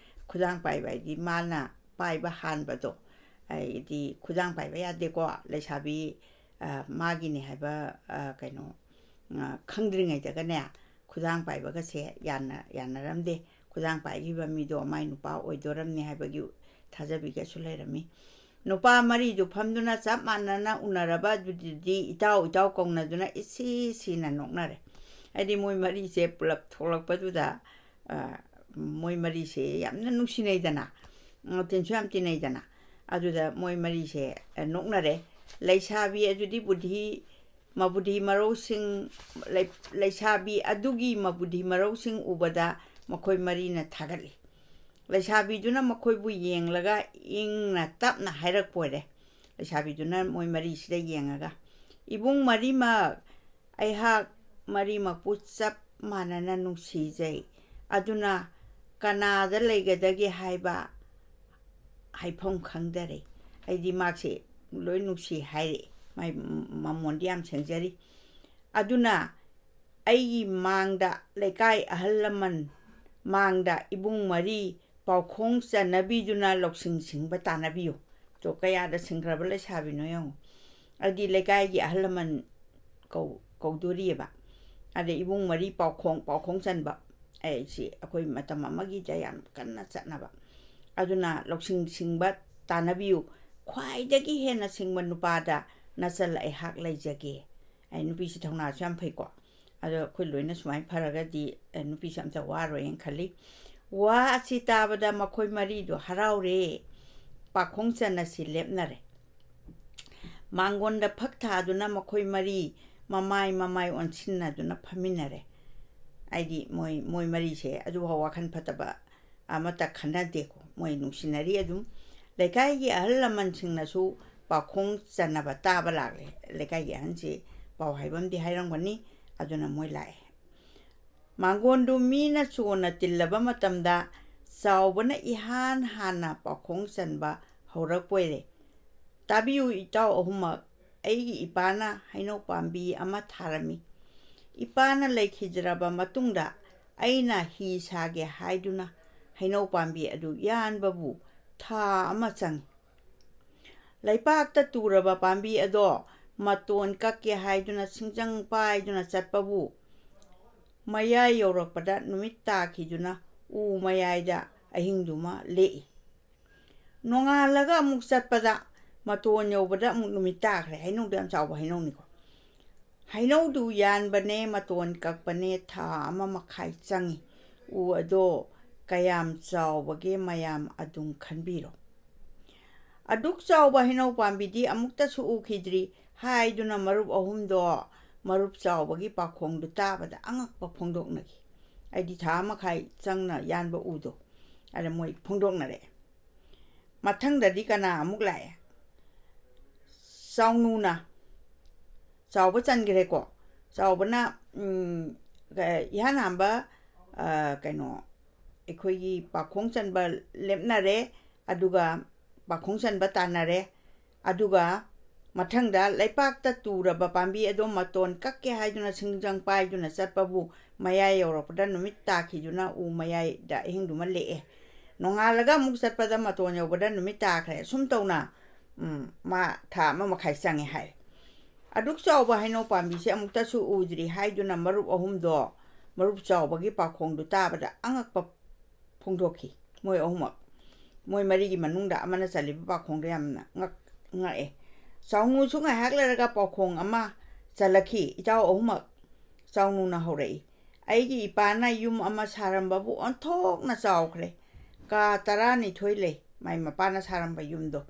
ꯈꯨꯗꯥꯡ ꯄꯥꯏꯕ ꯍꯥꯏꯗꯤ ꯃꯥꯅ ꯄꯥꯏꯕ ꯍꯥꯟꯕꯗꯣ, ꯍꯥꯏꯗꯤ ꯈꯨꯗꯥꯡ ꯄꯥꯏꯕ ꯌꯥꯗꯦꯀꯣ, ꯂꯩꯁꯥꯕꯤ, ꯑ, ꯃꯥꯒꯤꯅꯦ ꯍꯥꯏꯕ, ꯑ, ꯀꯩꯅꯣ, ꯑ, ꯈꯪꯗ꯭ꯔꯤꯉꯩꯗꯒꯅꯦ ꯈꯨꯗꯥꯡ ꯄꯥꯏꯕꯒꯁꯦ ꯌꯥꯅ-, ꯌꯥꯅꯔꯝꯗꯦ꯫ ꯈꯨꯗꯥꯡ ꯄꯥꯏꯈꯤꯕ ꯃꯤꯗꯣ ꯃꯥꯏ ꯅꯨꯄꯥ ꯑꯣꯏꯗꯣꯔꯝꯅꯤ ꯍꯥꯏꯕꯒꯤ ꯊꯥꯖꯕꯤꯒꯁꯨ ꯂꯩꯔꯝꯃꯤ꯫ ꯅꯨꯄꯥ ꯃꯔꯤꯗꯨ ꯐꯝꯗꯨꯅ ꯆꯞ ꯃꯥꯟꯅꯅ ꯎꯅꯔꯕ ꯑꯗꯨꯗꯤ ꯏꯇꯥꯎ ꯏꯇꯥꯎ ꯀꯧꯅꯗꯨꯅ ꯏꯁꯤ ꯁꯤꯅ ꯅꯣꯛꯅꯔꯦ꯫ ꯍꯥꯏꯗꯤ ꯃꯣꯏ ꯃꯔꯤꯁꯦ ꯄꯨꯂꯞ ꯊꯣꯛꯂꯛꯄꯗꯨꯗ, ꯑ, ꯃꯣꯏ ꯃꯔꯤꯁꯦ ꯌꯥꯝꯅ ꯅꯨꯡꯁꯤꯅꯩꯗꯅ, ꯑ, ꯇꯤꯟꯁꯨ ꯌꯥꯝ ꯇꯤꯟꯅꯩꯗꯅ꯫ ꯑꯗꯨꯗ ꯃꯣꯏ ꯃꯔꯤꯁꯦ, ꯑ, ꯅꯣꯛꯅꯔꯦ꯫ ꯂꯩꯁꯥꯕꯤ ꯑꯗꯨꯗꯤ ꯕꯨꯙꯤ, ꯃꯕꯨꯙꯤ ꯃꯔꯧꯁꯤꯡ, ꯂꯩ-, ꯂꯩꯁꯥꯕꯤ ꯑꯗꯨꯒꯤ ꯃꯕꯨꯙꯤ ꯃꯔꯧꯁꯤꯡ ꯎꯕꯗ ꯃꯈꯣꯏ ꯃꯔꯤꯅ ꯊꯥꯒꯠꯂꯤ꯫ ꯂꯩꯁꯥꯕꯤꯗꯨꯅ ꯃꯈꯣꯏꯕꯨ ꯌꯦꯡꯂꯒ ꯏꯪꯅ ꯇꯞꯅ ꯍꯥꯏꯔꯛꯄ ꯑꯣꯏꯔꯦ꯫ ꯂꯩꯁꯥꯕꯤꯗꯨꯅ ꯃꯣꯏ ꯃꯔꯤꯁꯤꯗ ꯌꯦꯡꯉꯒ, "ꯏꯕꯨꯡ ꯃꯔꯤꯃꯛ, ꯑꯩꯍꯥꯛ ꯃꯔꯤꯃꯛꯄꯨ ꯆꯞ ꯃꯥꯟꯅꯅ ꯅꯨꯡꯁꯤꯖꯩ꯫ ꯑꯗꯨꯅ ꯀꯅꯥꯗ ꯂꯩꯒꯗꯒꯦ ꯍꯥꯏꯕ ꯍꯥꯏꯐꯝ ꯈꯪꯗꯔꯦ꯫" ꯑꯩꯗꯤ ꯃꯥꯛꯁꯦ ꯂꯣꯏ ꯅꯨꯡꯁꯤ ꯍꯥꯏꯔꯛꯑꯦ, ꯃꯥꯏ ꯃꯃꯣꯟꯗꯤ ꯌꯥꯝ ꯁꯦꯡꯖꯔꯤ꯫ "ꯑꯗꯨꯅ ꯑꯩꯒꯤ ꯃꯥꯡꯗ, ꯂꯩꯀꯥꯏ ꯑꯍꯜ ꯂꯃꯟ ꯃꯥꯡꯗ ꯏꯕꯨꯡ ꯃꯔꯤ ꯄꯥꯎꯈꯣꯡ ꯆꯟꯅꯕꯤꯗꯨꯅ ꯂꯧꯁꯤꯡ ꯁꯤꯡꯕ ꯇꯥꯟꯅꯕꯤꯌꯨ꯫" ꯇꯣ, ꯀꯌꯥꯗ ꯁꯤꯡꯈ꯭ꯔꯕ ꯂꯩꯁꯥꯕꯤꯅꯣ ꯌꯦꯡꯉꯨ꯫ ꯑꯗꯨꯗꯤ ꯂꯩꯀꯥꯏꯒꯤ ꯑꯍꯜ ꯂꯃꯟ ꯀꯧ-, ꯀꯧꯗꯣꯔꯤꯑꯕ꯫ ꯑꯗ ꯏꯕꯨꯡ ꯃꯔꯤ ꯄꯥꯎꯈꯣꯡ, ꯄꯥꯎꯈꯣꯡ ꯆꯟꯕ꯫ ꯑꯩ ꯁꯤ ꯑꯩꯈꯣꯏ ꯃꯇꯝ ꯑꯃꯒꯤꯗ ꯌꯥꯝ ꯀꯟꯅ ꯆꯠꯅꯕ꯫ ꯑꯗꯨꯅ ꯂꯧꯁꯤꯡ ꯁꯤꯡꯕ ꯇꯥꯟꯅꯕꯤꯌꯨ꯫ ꯈ꯭ꯋꯥꯏꯗꯒꯤ ꯍꯦꯟꯅ ꯁꯤꯡꯕ ꯅꯨꯄꯥꯗ ꯅꯆꯜ ꯑꯩꯍꯥꯛ ꯂꯩꯖꯒꯦ꯫ ꯑꯩ ꯅꯨꯄꯤꯁꯤ ꯊꯧꯅꯥꯁꯨ ꯌꯥꯝ ꯐꯩꯀꯣ꯫ ꯑꯗꯣ ꯑꯩꯈꯣꯏ ꯂꯣꯏꯅ ꯁꯨꯃꯥꯏꯅ ꯐꯔꯒꯗꯤ, ꯑ, ꯅꯨꯄꯤꯁꯨ ꯑꯝꯇ ꯋꯥꯔꯣꯏꯅ ꯈꯜꯂꯤ꯫ ꯋꯥ ꯑꯁꯤ ꯇꯥꯕꯗ ꯃꯈꯣꯏ ꯃꯔꯤꯗꯣ ꯍꯔꯥꯎꯔꯦ꯫ ꯄꯥꯈꯣꯡ ꯆꯟꯅꯁꯤ ꯂꯦꯞꯅꯔꯦ꯫ ꯃꯥꯡꯒꯣꯟꯗ ꯐꯛ ꯊꯥꯗꯨꯅ ꯃꯈꯣꯏ ꯃꯔꯤ ꯃꯃꯥꯏ ꯃꯃꯥꯏ ꯑꯣꯟꯁꯤꯟꯅꯗꯨꯅ ꯐꯝꯃꯤꯟꯅꯔꯦ꯫ ꯑꯩꯗꯤ ꯃꯣꯏ ꯃꯣꯏ ꯃꯔꯤꯁꯦ ꯑꯗꯨꯐꯥꯎ ꯋꯥꯈꯜ ꯐꯠꯇꯕ ꯑꯃꯠꯇ ꯈꯟꯅꯗꯦꯀꯣ꯫ ꯃꯣꯏ ꯅꯨꯡꯁꯤꯅꯔꯤ ꯑꯗꯨꯝ꯫ ꯂꯩꯀꯥꯏꯒꯤ ꯑꯍꯜ ꯂꯃꯟꯁꯤꯡꯅꯁꯨ ꯄꯥꯎꯈꯣꯡ ꯆꯟꯅꯕ ꯇꯥꯕ ꯂꯥꯛꯂꯦ꯫ ꯂꯩꯀꯥꯏꯒꯤ ꯑꯍꯟꯁꯤ ꯄꯥꯎ ꯍꯥꯏꯕ ꯑꯃꯗꯤ ꯍꯥꯏꯔꯝꯒꯅꯤ꯫ ꯑꯗꯨꯅ ꯃꯣꯏ ꯂꯥꯛꯑꯦ꯫ ꯃꯥꯡꯒꯣꯟꯗꯨ ꯃꯤꯅ ꯆꯣꯟꯅ ꯇꯤꯜꯂꯕ ꯃꯇꯝꯗ ꯆꯥꯎꯕꯅ ꯏꯍꯥꯟ ꯍꯥꯟꯅ ꯄꯥꯎꯈꯣꯡ ꯆꯟꯕ ꯍꯧꯔꯛꯄꯣꯏꯔꯦ꯫ "ꯇꯥꯕꯤꯌꯨ ꯏꯇꯥꯎ ꯑꯍꯨꯝꯃꯛ, ꯑꯩꯒꯤ ꯏꯄꯥꯅ ꯍꯩꯅꯧ ꯄꯥꯝꯕꯤ ꯑꯃ ꯊꯥꯔꯝꯃꯤ꯫ ꯏꯄꯥꯅ ꯂꯩꯈꯤꯗ꯭ꯔꯕ ꯃꯇꯨꯡꯗ ꯑꯩꯅ ꯍꯤ ꯁꯥꯒꯦ ꯍꯥꯏꯗꯨꯅ ꯍꯩꯅꯧ ꯄꯥꯝꯕꯤ ꯑꯗꯨ ꯌꯥꯟꯕꯕꯨ ꯊꯥ ꯑꯃ ꯆꯪꯏ꯫ ꯂꯩꯄꯥꯛꯇ ꯇꯨꯔꯕ ꯄꯥꯝꯕꯤ ꯑꯗꯣ ꯃꯇꯣꯟ ꯀꯛꯀꯦ ꯍꯥꯏꯗꯨꯅ ꯁꯤꯡꯖꯪ ꯄꯥꯏꯗꯨꯅ ꯆꯠꯄꯕꯨ ꯃꯌꯥꯏ ꯌꯧꯔꯛꯄꯗ ꯅꯨꯃꯤꯠ ꯇꯥꯈꯤꯗꯨꯅ ꯎ ꯃꯌꯥꯏꯗ ꯑꯍꯤꯡꯗꯨꯃ ꯂꯦꯛꯏ꯫ ꯅꯣꯡꯉꯥꯜꯂꯒ ꯑꯃꯨꯛ ꯆꯠꯄꯗ ꯃꯇꯣꯟ ꯌꯧꯕꯗ ꯑꯃꯨꯛ ꯅꯨꯃꯤꯠ ꯇꯥꯈ꯭ꯔꯦ꯫" ꯍꯩꯅꯧꯗꯣ ꯌꯥꯝ ꯆꯥꯎꯕ ꯍꯩꯅꯧꯅꯤꯀꯣ꯫ "ꯍꯩꯅꯧꯗꯨ ꯌꯥꯟꯕꯅꯦ, ꯃꯇꯣꯟ ꯀꯛꯄꯅꯦ, ꯊꯥ ꯑꯃ ꯃꯈꯥꯏ ꯆꯪꯏ꯫ ꯎ ꯑꯗꯣ ꯀꯌꯥꯝ ꯆꯥꯎꯕꯒꯦ ꯃꯌꯥꯝ ꯑꯗꯨꯝ ꯈꯟꯕꯤꯔꯣ꯫" ꯑꯗꯨꯛ ꯆꯥꯎꯕ ꯍꯩꯅꯧ ꯄꯥꯝꯕꯤꯗꯤ ꯑꯃꯨꯛꯇꯁꯨ ꯎꯈꯤꯗ꯭ꯔꯤ ꯍꯥꯏꯗꯨꯅ ꯃꯔꯨꯞ ꯑꯍꯨꯝꯗꯣ ꯃꯔꯨꯞ ꯆꯥꯎꯕꯒꯤ ꯄꯥꯎꯈꯣꯡꯗꯨ ꯇꯥꯕꯗ ꯑꯉꯛꯄ ꯐꯣꯡꯗꯣꯛꯅꯈꯤ꯫ ꯑꯩꯗꯤ ꯊꯥ ꯃꯈꯥꯏ ꯆꯪꯅ ꯌꯥꯟꯕ ꯎꯗꯣ꯫ ꯑꯗ ꯃꯣꯏ ꯐꯣꯡꯗꯣꯛꯅꯔꯛꯑꯦ꯫ ꯃꯊꯪꯗꯗꯤ ꯀꯅꯥ ꯑꯃꯨꯛ ꯂꯥꯛꯑꯦ? ꯆꯥꯎꯅꯨꯅ꯫ ꯆꯥꯎꯕ ꯆꯟꯈ꯭ꯔꯦꯀꯣ꯫ ꯆꯥꯎꯕꯅ, ꯎꯝ, ꯏꯍꯥꯟ ꯍꯥꯟꯕ, ꯑ, ꯀꯩꯅꯣ, ꯑꯩꯈꯣꯏꯒꯤ ꯄꯥꯈꯣꯡ ꯆꯟꯕ ꯂꯦꯞꯅꯔꯦ, ꯑꯗꯨꯒ ꯄꯥꯈꯣꯡ ꯆꯟꯕ ꯇꯥꯟꯅꯔꯦ꯫ ꯑꯗꯨꯒ ꯃꯊꯪꯗ ꯂꯩꯄꯥꯛꯇ ꯇꯨꯔꯕ ꯄꯥꯝꯕꯤ ꯑꯗꯣ ꯃꯇꯣꯟ ꯀꯛꯀꯦ ꯍꯥꯏꯗꯨꯅ ꯁꯤꯡꯖꯪ ꯄꯥꯏꯗꯨꯅ ꯆꯠꯄꯕꯨ ꯃꯌꯥꯏ ꯌꯧꯔꯛꯄꯗ ꯅꯨꯃꯤꯠ ꯇꯥꯈꯤꯗꯨꯅ ꯎ ꯃꯌꯥꯏꯗ ꯑꯍꯤꯡꯗꯨꯃ ꯂꯦꯛꯑꯦ꯫ ꯅꯣꯡꯉꯥꯜꯂꯒ ꯑꯃꯨꯛ ꯆꯠꯄꯗ ꯃꯇꯣꯟ ꯌꯧꯕꯗ ꯅꯨꯃꯤꯠ ꯇꯥꯈ꯭ꯔꯦ꯫ ꯁꯨꯝ ꯇꯧꯅ, ꯎꯝ, ꯃꯥ ꯊꯥ ꯑꯃ ꯃꯈꯥꯏ ꯆꯪꯉꯦ ꯍꯥꯏꯔꯦ꯫ ꯑꯗꯨꯛ ꯆꯥꯎꯕ ꯍꯩꯅꯧ ꯄꯥꯝꯕꯤꯁꯦ ꯑꯃꯨꯛꯇꯁꯨ ꯎꯗ꯭ꯔꯤ ꯍꯥꯏꯗꯨꯅ ꯃꯔꯨꯞ ꯑꯍꯨꯝꯗꯣ ꯃꯔꯨꯞ ꯆꯥꯎꯕꯒꯤ ꯄꯥꯈꯣꯡꯗꯨ ꯇꯥꯕꯗ ꯑꯉꯛꯄ ꯐꯣꯡꯗꯣꯛꯈꯤ꯫ ꯃꯣꯏ ꯑꯍꯨꯝꯃꯛ, ꯃꯣꯏ ꯃꯔꯤꯒꯤ ꯃꯅꯨꯡꯗ ꯑꯃꯅ ꯆꯜꯂꯤꯕ ꯄꯥꯈꯣꯡꯗ ꯌꯥꯝꯅ ꯉꯛ-, ꯉꯛꯑꯦ꯫ ꯆꯥꯎꯅꯨꯁꯨ ꯉꯥꯏꯍꯥꯛ ꯂꯩꯔꯒ ꯄꯥꯎꯈꯣꯡ ꯑꯃ ꯆꯜꯂꯛꯈꯤ꯫ ꯏꯇꯥꯎ ꯑꯍꯨꯝꯃꯛ, ꯆꯥꯎꯅꯨꯅ ꯍꯧꯔꯛꯏ, "ꯑꯩꯒꯤ ꯏꯄꯥꯅ ꯌꯨꯝ ꯑꯃ ꯁꯥꯔꯝꯕꯕꯨ ꯑꯣꯟꯊꯣꯛꯅ ꯆꯥꯎꯈ꯭ꯔꯦ꯫ ꯀꯥ ꯇꯔꯥꯅꯤꯊꯣꯏ ꯂꯩ ꯃꯥꯏ ꯃꯄꯥꯅ ꯁꯥꯔꯝꯕ ꯌꯨꯝꯗꯣ꯫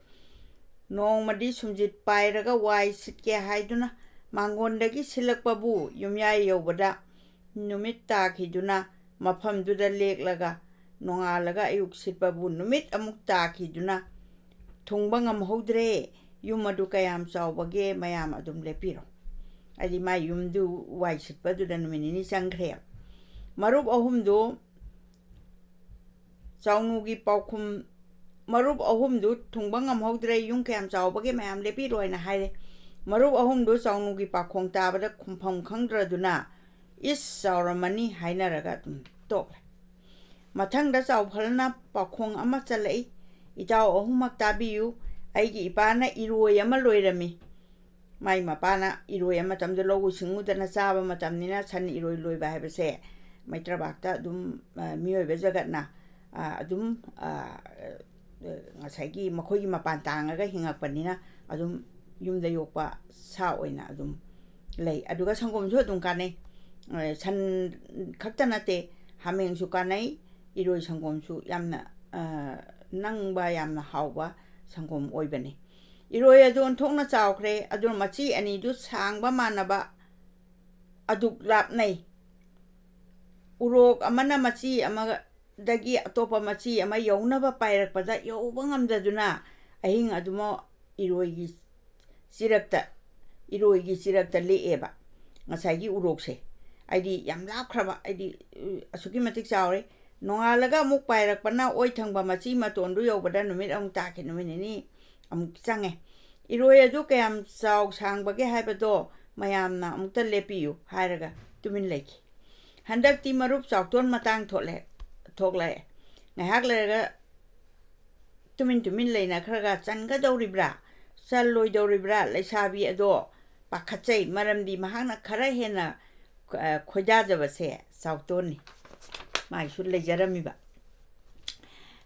ꯅꯣꯡꯃꯗꯤ ꯁꯨꯝꯖꯤꯠ ꯄꯥꯏꯔꯒ ꯋꯥꯏ ꯁꯤꯠꯀꯦ ꯍꯥꯏꯗꯨꯅ ꯃꯥꯡꯒꯣꯟꯗꯒꯤ ꯁꯤꯜꯂꯛꯄꯕꯨ ꯌꯨꯝꯌꯥꯏ ꯌꯧꯕꯗ ꯅꯨꯃꯤꯠ ꯇꯥꯈꯤꯗꯨꯅ ꯃꯐꯝꯗꯨꯗ ꯂꯦꯛꯂꯒ ꯅꯣꯡꯉꯥꯜꯂꯒ ꯑꯌꯨꯛ ꯁꯤꯠꯄꯕꯨ ꯅꯨꯃꯤꯠ ꯑꯃꯨꯛ ꯇꯥꯈꯤꯗꯨꯅ ꯊꯨꯡꯕ ꯉꯝꯍꯧꯗ꯭ꯔꯦ꯫ ꯌꯨꯝ ꯑꯗꯨ ꯀꯌꯥꯝ ꯆꯥꯎꯕꯒꯦ ꯃꯌꯥꯝ ꯑꯗꯨꯝ ꯂꯦꯞꯄꯤꯔꯣ꯫ ꯍꯥꯏꯗꯤ ꯃꯥꯏ ꯌꯨꯝꯗꯨ ꯋꯥꯏ ꯁꯤꯠꯄꯗꯨꯗ ꯅꯨꯃꯤꯠ ꯅꯤꯅꯤ ꯆꯪꯈ꯭ꯔꯦ꯫ ꯃꯔꯨꯞ ꯑꯍꯨꯝꯗꯨ ꯆꯥꯎꯅꯨꯒꯤ ꯄꯥꯎꯈꯨꯝ, ꯃꯔꯨꯞ ꯑꯍꯨꯝꯗꯨ ꯊꯨꯡꯕ ꯉꯝꯍꯧꯗ꯭ꯔꯦ, ꯌꯨꯝ ꯀꯌꯥꯝ ꯆꯥꯎꯕꯒꯦ ꯃꯌꯥꯝ ꯂꯦꯞꯄꯤꯔꯣ ꯍꯥꯏꯅ ꯍꯥꯏꯔꯦ꯫ ꯃꯔꯨꯞ ꯑꯍꯨꯝꯗꯨ ꯆꯥꯎꯅꯨꯒꯤ ꯄꯥꯈꯣꯡ ꯇꯥꯕꯗ ꯈꯨꯝꯐꯝ ꯈꯪꯗ꯭ꯔꯗꯨꯅ, "ꯏꯁ, ꯆꯥꯎꯔꯝꯃꯅꯤ" ꯍꯥꯏꯅꯔꯒ ꯑꯗꯨꯝ ꯇꯣꯛꯂꯦ꯫ ꯃꯊꯪꯗ ꯆꯥꯎꯐꯜꯅ ꯄꯥꯎꯈꯣꯡ ꯑꯃ ꯆꯜꯂꯛꯏ, "ꯏꯇꯥꯎ ꯑꯍꯨꯝꯃꯛ ꯇꯥꯕꯤꯌꯨ, ꯑꯩꯒꯤ ꯏꯄꯥꯅ ꯏꯔꯣꯏ ꯑꯃ ꯂꯣꯏꯔꯝꯃꯤ"꯫ ꯃꯥꯏ ꯃꯄꯥꯅ ꯏꯔꯣꯏ ꯑꯃ, ꯃꯇꯝꯗꯨ ꯂꯧꯎ ꯁꯤꯡꯎꯗꯅ ꯆꯥꯕ ꯃꯇꯝꯅꯤꯅ ꯁꯟ ꯏꯔꯣꯏ ꯂꯣꯏꯕ ꯍꯥꯏꯕꯁꯦ ꯃꯩꯇ꯭ꯔꯕꯥꯛꯇ ꯑꯗꯨꯝ, ꯑ, ꯃꯤꯑꯣꯏꯕ ꯖꯒꯠꯅ, ꯑ, ꯑꯗꯨꯝ, ꯑ, ꯑ, ꯉꯁꯥꯏꯒꯤ ꯃꯈꯣꯏꯒꯤ ꯃꯄꯥꯟ ꯇꯥꯡꯉꯒ ꯍꯤꯡꯉꯛꯄꯅꯤꯅ ꯑꯗꯨꯝ ꯌꯨꯝꯗ ꯌꯣꯛꯄ ꯁꯥ ꯑꯣꯏꯅ ꯑꯗꯨꯝ ꯂꯩ꯫ ꯑꯗꯨꯒ ꯁꯪꯒꯣꯝꯁꯨ ꯑꯗꯨꯝ ꯀꯥꯟꯅꯩ꯫ ꯑ, ꯁꯟ ꯈꯛꯇ ꯅꯠꯇꯦ, ꯍꯥꯃꯦꯡꯁꯨ ꯀꯥꯟꯅꯩ, ꯏꯔꯣꯏ ꯁꯪꯒꯣꯝꯁꯨ ꯌꯥꯝꯅ, ꯑ, ꯅꯪꯕ, ꯌꯥꯝꯅ ꯍꯥꯎꯕ ꯁꯪꯒꯣꯝ ꯑꯣꯏꯕꯅꯤ꯫ ꯏꯔꯣꯏ ꯑꯗꯨ ꯑꯣꯟꯊꯣꯛꯅ ꯆꯥꯎꯈ꯭ꯔꯦ, ꯑꯗꯨꯅ ꯃꯆꯤ ꯑꯅꯤꯗꯨ ꯁꯥꯡꯕ ꯃꯥꯟꯅꯕ ꯑꯗꯨꯛ ꯂꯥꯞꯅꯩ꯫ ꯎꯔꯣꯛ ꯑꯃꯅ ꯃꯆꯤ ꯑꯃꯗꯒꯤ ꯑꯇꯣꯞꯄ ꯃꯆꯤ ꯑꯃ ꯌꯧꯅꯕ ꯄꯥꯏꯔꯛꯄꯗ ꯌꯧꯕ ꯉꯝꯗꯗꯨꯅ ꯑꯍꯤꯡ ꯑꯗꯨꯃꯛ ꯏꯔꯣꯏꯒꯤ ꯆꯤꯔꯛꯇ, ꯏꯔꯣꯏꯒꯤ ꯆꯤꯔꯛꯇ ꯂꯦꯛꯑꯦꯕ ꯉꯁꯥꯏꯒꯤ ꯎꯔꯣꯛꯁꯦ꯫ ꯍꯥꯏꯗꯤ ꯌꯥꯝ ꯂꯥꯞꯈ꯭ꯔꯕ, ꯍꯥꯏꯗꯤ, ꯎ, ꯑꯁꯨꯛꯀꯤ ꯃꯇꯤꯛ ꯆꯥꯎꯔꯦ꯫ ꯅꯣꯡꯉꯥꯜꯂꯒ ꯑꯃꯨꯛ ꯄꯥꯏꯔꯛꯄꯅ ꯑꯣꯏ ꯊꯪꯕ ꯃꯆꯤ ꯃꯇꯣꯟꯗꯨ ꯌꯧꯕꯗ ꯅꯨꯃꯤꯠ ꯑꯃꯨꯛ ꯇꯥꯈꯤ, ꯅꯨꯃꯤꯠ ꯅꯤꯅꯤ ꯑꯃꯨꯛ ꯆꯪꯉꯦ꯫ ꯏꯔꯣꯏ ꯑꯗꯨ ꯀꯌꯥꯝ ꯆꯥꯎ ꯁꯥꯡꯕꯒꯦ ꯍꯥꯏꯕꯗꯣ ꯃꯌꯥꯝꯅ ꯑꯃꯨꯛꯇ ꯂꯦꯞꯄꯤꯌꯨ ꯍꯥꯏꯔꯒ ꯇꯨꯃꯤꯟ ꯂꯩꯈꯤ꯫ ꯍꯟꯗꯛꯇꯤ ꯃꯔꯨꯞ ꯆꯥꯎꯇꯣꯟ ꯃꯇꯥꯡ ꯊꯣꯛꯂꯦ-, ꯊꯣꯛꯂꯛꯑꯦ꯫ ꯉꯥꯏꯍꯥꯛ ꯂꯩꯔꯒ ꯇꯨꯃꯤꯟ ꯇꯨꯃꯤꯟ ꯂꯩꯅꯈ꯭ꯔꯒ ꯆꯟꯒꯗꯧꯔꯤꯕ꯭ꯔꯥ, ꯆꯜꯂꯣꯏꯗꯧꯔꯤꯕ꯭ꯔꯥ, ꯂꯩꯁꯥꯕꯤ ꯑꯗꯣ ꯄꯥꯈꯠꯆꯩ, ꯃꯔꯝꯗꯤ ꯃꯍꯥꯛꯅ ꯈꯔ ꯍꯦꯟꯅ, ꯑ, ꯈꯣꯏꯗꯥꯖꯕꯁꯦ ꯆꯥꯎꯇꯣꯟꯅꯤ꯫ ꯃꯥꯏꯁꯨ ꯂꯩꯖꯔꯝꯃꯤꯕ꯫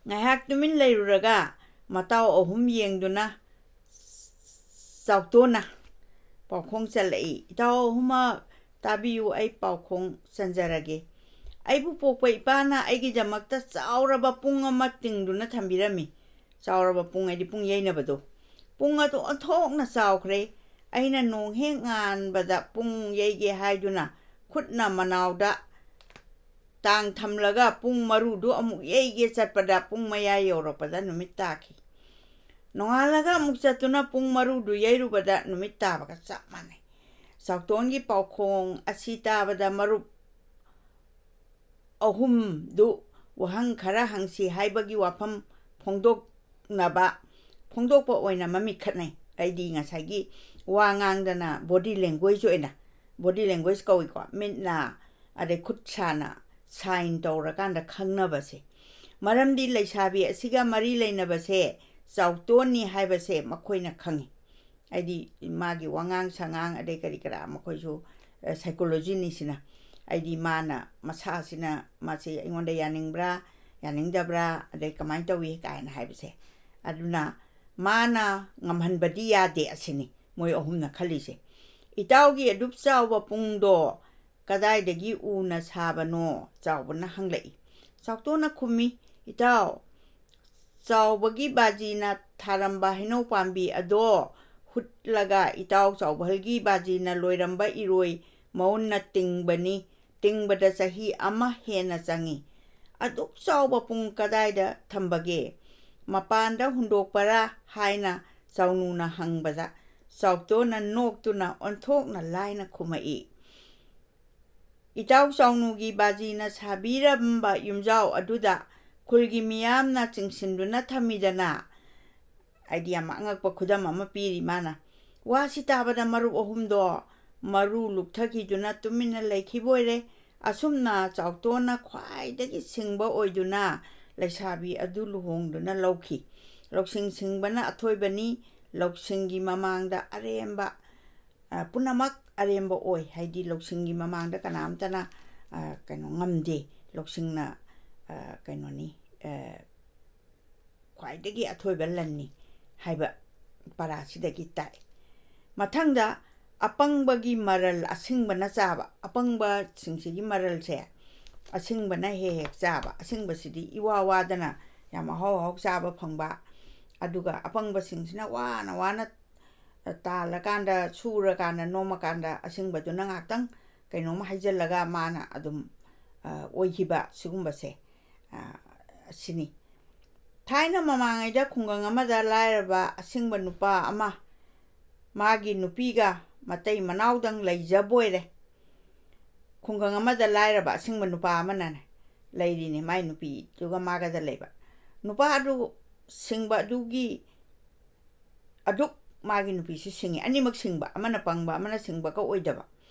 ꯉꯥꯏꯍꯥꯛ ꯇꯨꯃꯤꯟ ꯂꯩꯔꯨꯔꯒ ꯃꯇꯥꯎ ꯑꯍꯨꯝ ꯌꯦꯡꯗꯨꯅ ꯆꯥꯎꯇꯣꯟꯅ ꯄꯥꯎꯈꯣꯡ ꯆꯜꯂꯛꯏ, "ꯏꯇꯥꯎ ꯑꯍꯨꯝꯃꯛ ꯇꯥꯕꯤꯌꯨ, ꯑꯩ ꯄꯥꯎꯈꯣꯡ ꯆꯟꯖꯔꯒꯦ꯫ ꯑꯩꯕꯨ ꯄꯣꯛꯄ ꯏꯄꯥꯅ ꯑꯩꯒꯤꯗꯃꯛꯇ ꯆꯥꯎꯔꯕ ꯄꯨꯡ ꯑꯃ ꯇꯤꯡꯗꯨꯅ ꯊꯝꯕꯤꯔꯝꯃꯤ"꯫ ꯆꯥꯎꯔꯕ ꯄꯨꯡ ꯍꯥꯏꯗꯤ ꯄꯨꯡ ꯌꯩꯅꯕꯗꯣ꯫ "ꯄꯨꯡ ꯑꯗꯨ ꯑꯣꯟꯊꯣꯛꯅ ꯆꯥꯎꯈ꯭ꯔꯦ꯫ ꯑꯩꯅ ꯅꯣꯡ ꯍꯦꯛ ꯉꯥꯟꯕꯗ ꯄꯨꯡ ꯌꯩꯒꯦ ꯍꯥꯏꯗꯨꯅ ꯈꯨꯠꯅ ꯃꯅꯥꯎꯗ ꯇꯥꯡ ꯊꯝꯂꯒ ꯄꯨꯡ ꯃꯔꯨꯗꯨ ꯑꯃꯨꯛ ꯌꯩꯒꯦ ꯆꯠꯄꯗ ꯄꯨꯡ ꯃꯌꯥꯏ ꯌꯧꯔꯛꯄꯗ ꯅꯨꯃꯤꯠ ꯇꯥꯈꯤ꯫ ꯅꯣꯡꯉꯥꯜꯂꯒ ꯑꯃꯨꯛ ꯆꯠꯇꯨꯅ ꯄꯨꯡ ꯃꯔꯨꯗꯨ ꯌꯩꯔꯨꯕꯗ ꯅꯨꯃꯤꯠ ꯇꯥꯕꯒ ꯆꯞ ꯃꯥꯟꯅꯩ꯫ ꯆꯥꯎꯇꯣꯟꯒꯤ ꯄꯥꯎꯈꯣꯡ ꯑꯁꯤ ꯇꯥꯕꯗ ꯃꯔꯨꯞ ꯑꯍꯨꯝꯗꯨ ꯋꯥꯍꯪ ꯈꯔ ꯍꯪꯁꯤ ꯍꯥꯏꯕꯒꯤ ꯋꯥꯐꯝ ꯐꯣꯡꯗꯣꯛꯅꯕ, ꯐꯣꯡꯗꯣꯛꯄ ꯑꯣꯏꯅ ꯃꯃꯤꯠ ꯈꯠꯅꯩ꯫ ꯑꯩꯗꯤ ꯉꯁꯥꯏꯒꯤ ꯋꯥ ꯉꯥꯡꯗꯅ body language ꯑꯣꯏꯅ, body language ꯀꯧꯏꯀꯣ, ꯃꯤꯠꯅ ꯑꯗꯩ ꯈꯨꯠ ꯁꯥꯅ sign ꯇꯧꯔꯀꯥꯟꯗ ꯈꯪꯅꯕꯁꯦ꯫ ꯃꯔꯝꯗꯤ ꯂꯩꯁꯥꯕꯤ ꯑꯁꯤꯒ ꯃꯔꯤ ꯂꯩꯅꯕꯁꯦ ꯆꯥꯎꯇꯣꯟꯅꯤ ꯍꯥꯏꯕꯁꯦ ꯃꯈꯣꯏꯅ ꯈꯪꯉꯤ꯫ ꯍꯥꯏꯗꯤ ꯃꯥꯒꯤ ꯋꯥꯉꯥꯡ ꯁꯉꯥꯡ ꯑꯗꯩ ꯀꯔꯤ ꯀꯔꯥ ꯃꯈꯣꯏꯁꯨ, ꯑ, psychologyꯅꯤꯁꯤꯅ꯫ ꯍꯥꯏꯗꯤ ꯃꯥꯅ ꯃꯁꯥꯁꯤꯅ ꯃꯥꯁꯦ ꯑꯩꯉꯣꯟꯗ ꯌꯥꯅꯤꯡꯕ꯭ꯔꯥ, ꯌꯥꯅꯤꯡꯗꯕ꯭ꯔꯥ, ꯑꯗꯩ ꯀꯃꯥꯏꯅ ꯇꯧꯏ ꯀꯥꯏꯅ ꯍꯥꯏꯕꯁꯦ꯫ ꯑꯗꯨꯅ ꯃꯥꯅ ꯉꯝꯍꯟꯕꯗꯤ ꯌꯥꯗꯦ ꯑꯁꯤꯅꯤ ꯃꯣꯏ ꯑꯍꯨꯝꯅ ꯈꯜꯂꯤꯁꯦ꯫ "ꯏꯇꯥꯎꯒꯤ ꯑꯗꯨꯛ ꯆꯥꯎꯕ ꯄꯨꯡꯗꯣ ꯀꯗꯥꯏꯗꯒꯤ ꯎꯅ ꯁꯥꯕꯅꯣ?" ꯆꯥꯎꯕꯅ ꯍꯪꯂꯛꯏ꯫ ꯆꯥꯎꯇꯣꯟꯅ ꯈꯨꯝꯃꯤ, "ꯏꯇꯥꯎ, ꯆꯥꯎꯕꯒꯤ ꯕꯥꯖꯤꯅ ꯊꯥꯔꯝꯕ ꯍꯩꯅꯧ ꯄꯥꯝꯕꯤ ꯑꯗꯣ ꯍꯨꯠꯂꯒ ꯏꯇꯥꯎ ꯆꯥꯎꯕꯍꯜꯒꯤ ꯕꯥꯖꯤꯅ ꯂꯣꯏꯔꯝꯕ ꯏꯔꯣꯏ ꯃꯎꯟꯅ ꯇꯤꯡꯕꯅꯤ꯫ ꯇꯤꯡꯕꯗ ꯆꯍꯤ ꯑꯃ ꯍꯦꯟꯅ ꯆꯪꯏ꯫ ꯑꯗꯨꯛ ꯆꯥꯎꯕ ꯄꯨꯡ ꯀꯗꯥꯏꯗ ꯊꯝꯕꯒꯦ? ꯃꯄꯥꯟꯗ ꯍꯨꯟꯗꯣꯛꯄꯔꯥ?" ꯍꯥꯏꯅ ꯆꯥꯎꯅꯨꯅ ꯍꯪꯕꯗ, ꯆꯥꯎꯇꯣꯟꯅ ꯅꯣꯛꯇꯨꯅ ꯑꯣꯟꯊꯣꯛꯅ ꯂꯥꯏꯅ ꯈꯨꯝꯃꯛꯏ, "ꯏꯇꯥꯎ ꯆꯥꯎꯅꯨꯒꯤ ꯕꯥꯖꯤꯅ ꯁꯥꯕꯤꯔꯝꯕ ꯌꯨꯝꯖꯥꯎ ꯑꯗꯨꯗ ꯈꯨꯜꯒꯤ ꯃꯤꯌꯥꯝꯅ ꯆꯤꯡꯁꯤꯟꯗꯨꯅ ꯊꯝꯃꯤꯗꯅ"꯫ ꯍꯥꯏꯗꯤ ꯌꯥꯝ ꯑꯉꯛꯄ ꯈꯨꯗꯝ ꯑꯃ ꯄꯤꯔꯤ ꯃꯥꯅ꯫ ꯋꯥꯁꯤ ꯇꯥꯕꯗ ꯃꯔꯨꯞ ꯑꯍꯨꯝꯗꯣ ꯃꯔꯨ ꯂꯨꯞꯊꯈꯤꯗꯨꯅ ꯇꯨꯃꯤꯟꯅ ꯂꯩꯈꯤꯕ ꯑꯣꯏꯔꯦ꯫ ꯑꯁꯨꯝꯅ ꯆꯥꯎꯇꯣꯟꯅ ꯈ꯭ꯋꯥꯏꯗꯒꯤ ꯁꯤꯡꯕ ꯑꯣꯏꯗꯨꯅ ꯂꯩꯁꯥꯕꯤ ꯑꯗꯨ ꯂꯨꯍꯣꯡꯗꯨꯅ ꯂꯧꯈꯤ꯫ ꯂꯧꯁꯤꯡ ꯁꯤꯡꯕꯅ ꯑꯊꯣꯏꯕꯅꯤ꯫ ꯂꯧꯁꯤꯡꯒꯤ ꯃꯃꯥꯡꯗ ꯑꯔꯦꯝꯕ, ꯑ, ꯄꯨꯝꯅꯃꯛ ꯑꯔꯦꯝꯕ ꯑꯣꯏ꯫ ꯍꯥꯏꯗꯤ ꯂꯧꯁꯤꯡꯒꯤ ꯃꯃꯥꯡꯗ ꯀꯅꯥꯝꯇꯅ, ꯑ, ꯀꯩꯅꯣ ꯉꯝꯗꯦ꯫ ꯂꯧꯁꯤꯡꯅ, ꯑ, ꯀꯩꯅꯣꯅꯤ, ꯑ, ꯈ꯭ꯋꯥꯏꯗꯒꯤ ꯑꯊꯣꯏꯕ ꯂꯟꯅꯤ ꯍꯥꯏꯕ ꯄꯔꯥꯁꯤꯗꯒꯤ ꯇꯥꯛꯏ꯫ ꯃꯊꯪꯗ ꯑꯄꯪꯕꯒꯤ ꯃꯔꯜ ꯑꯁꯤꯡꯕꯅ ꯆꯥꯕ꯫ ꯑꯄꯪꯕꯁꯤꯡꯁꯤꯒꯤ ꯃꯔꯜꯁꯦ ꯑꯁꯤꯡꯕꯅ ꯍꯦꯛ ꯍꯦꯛ ꯆꯥꯕ꯫ ꯑꯁꯤꯡꯕꯁꯤꯗꯤ ꯏꯋꯥ ꯋꯥꯗꯅ ꯌꯥꯝ ꯑꯍꯥꯎ ꯑꯍꯥꯎ ꯆꯥꯕ ꯐꯪꯕ꯫ ꯑꯗꯨꯒ ꯑꯄꯪꯕꯁꯤꯡꯁꯤꯅ ꯋꯥꯅ ꯋꯥꯅ ꯇꯥꯜꯂꯀꯥꯟꯗ, ꯁꯨꯔꯀꯥꯟꯗ, ꯅꯣꯝꯃꯀꯥꯟꯗ ꯑꯁꯤꯡꯕꯗꯨꯅ ꯉꯥꯛꯇꯪ ꯀꯩꯅꯣꯝꯃ ꯍꯥꯏꯖꯤꯜꯂꯒ ꯃꯥꯅ ꯑꯗꯨꯝ, ꯑ, ꯑꯣꯏꯈꯤꯕ ꯁꯤꯒꯨꯝꯕꯁꯦ, ꯑ, ꯑꯁꯤꯅꯤ꯫ ꯊꯥꯏꯅ ꯃꯃꯥꯡꯉꯩꯗ ꯈꯨꯡꯒꯪ ꯑꯃꯗ ꯂꯥꯏꯔꯕ ꯑꯁꯤꯡꯕ ꯅꯨꯄꯥ ꯑꯃ, ꯃꯥꯒꯤ ꯅꯨꯄꯤꯒ ꯃꯇꯩ ꯃꯅꯥꯎꯗꯪ ꯂꯩꯖꯕꯣꯏꯔꯦ꯫ ꯈꯨꯡꯒꯪ ꯑꯃꯗ ꯂꯥꯏꯔꯕ ꯑꯁꯤꯡꯕ ꯅꯨꯄꯥ ꯑꯃꯅꯅꯦ ꯂꯩꯔꯤꯅꯦ, ꯃꯥꯏ ꯅꯨꯄꯤꯗꯨꯒ ꯃꯥꯒꯗ ꯂꯩꯕ꯫ ꯅꯨꯄꯥ ꯑꯗꯨ ꯁꯤꯡꯕ ꯑꯗꯨꯒꯤ ꯑꯗꯨꯛ ꯃꯥꯒꯤ ꯅꯨꯄꯤꯁꯨ ꯁꯤꯡꯉꯤ, ꯑꯅꯤꯃꯛ ꯁꯤꯡꯕ, ꯑꯃꯅ ꯄꯪꯕ ꯑꯃꯅ ꯁꯤꯡꯕꯒ ꯑꯣꯏꯗꯕ꯫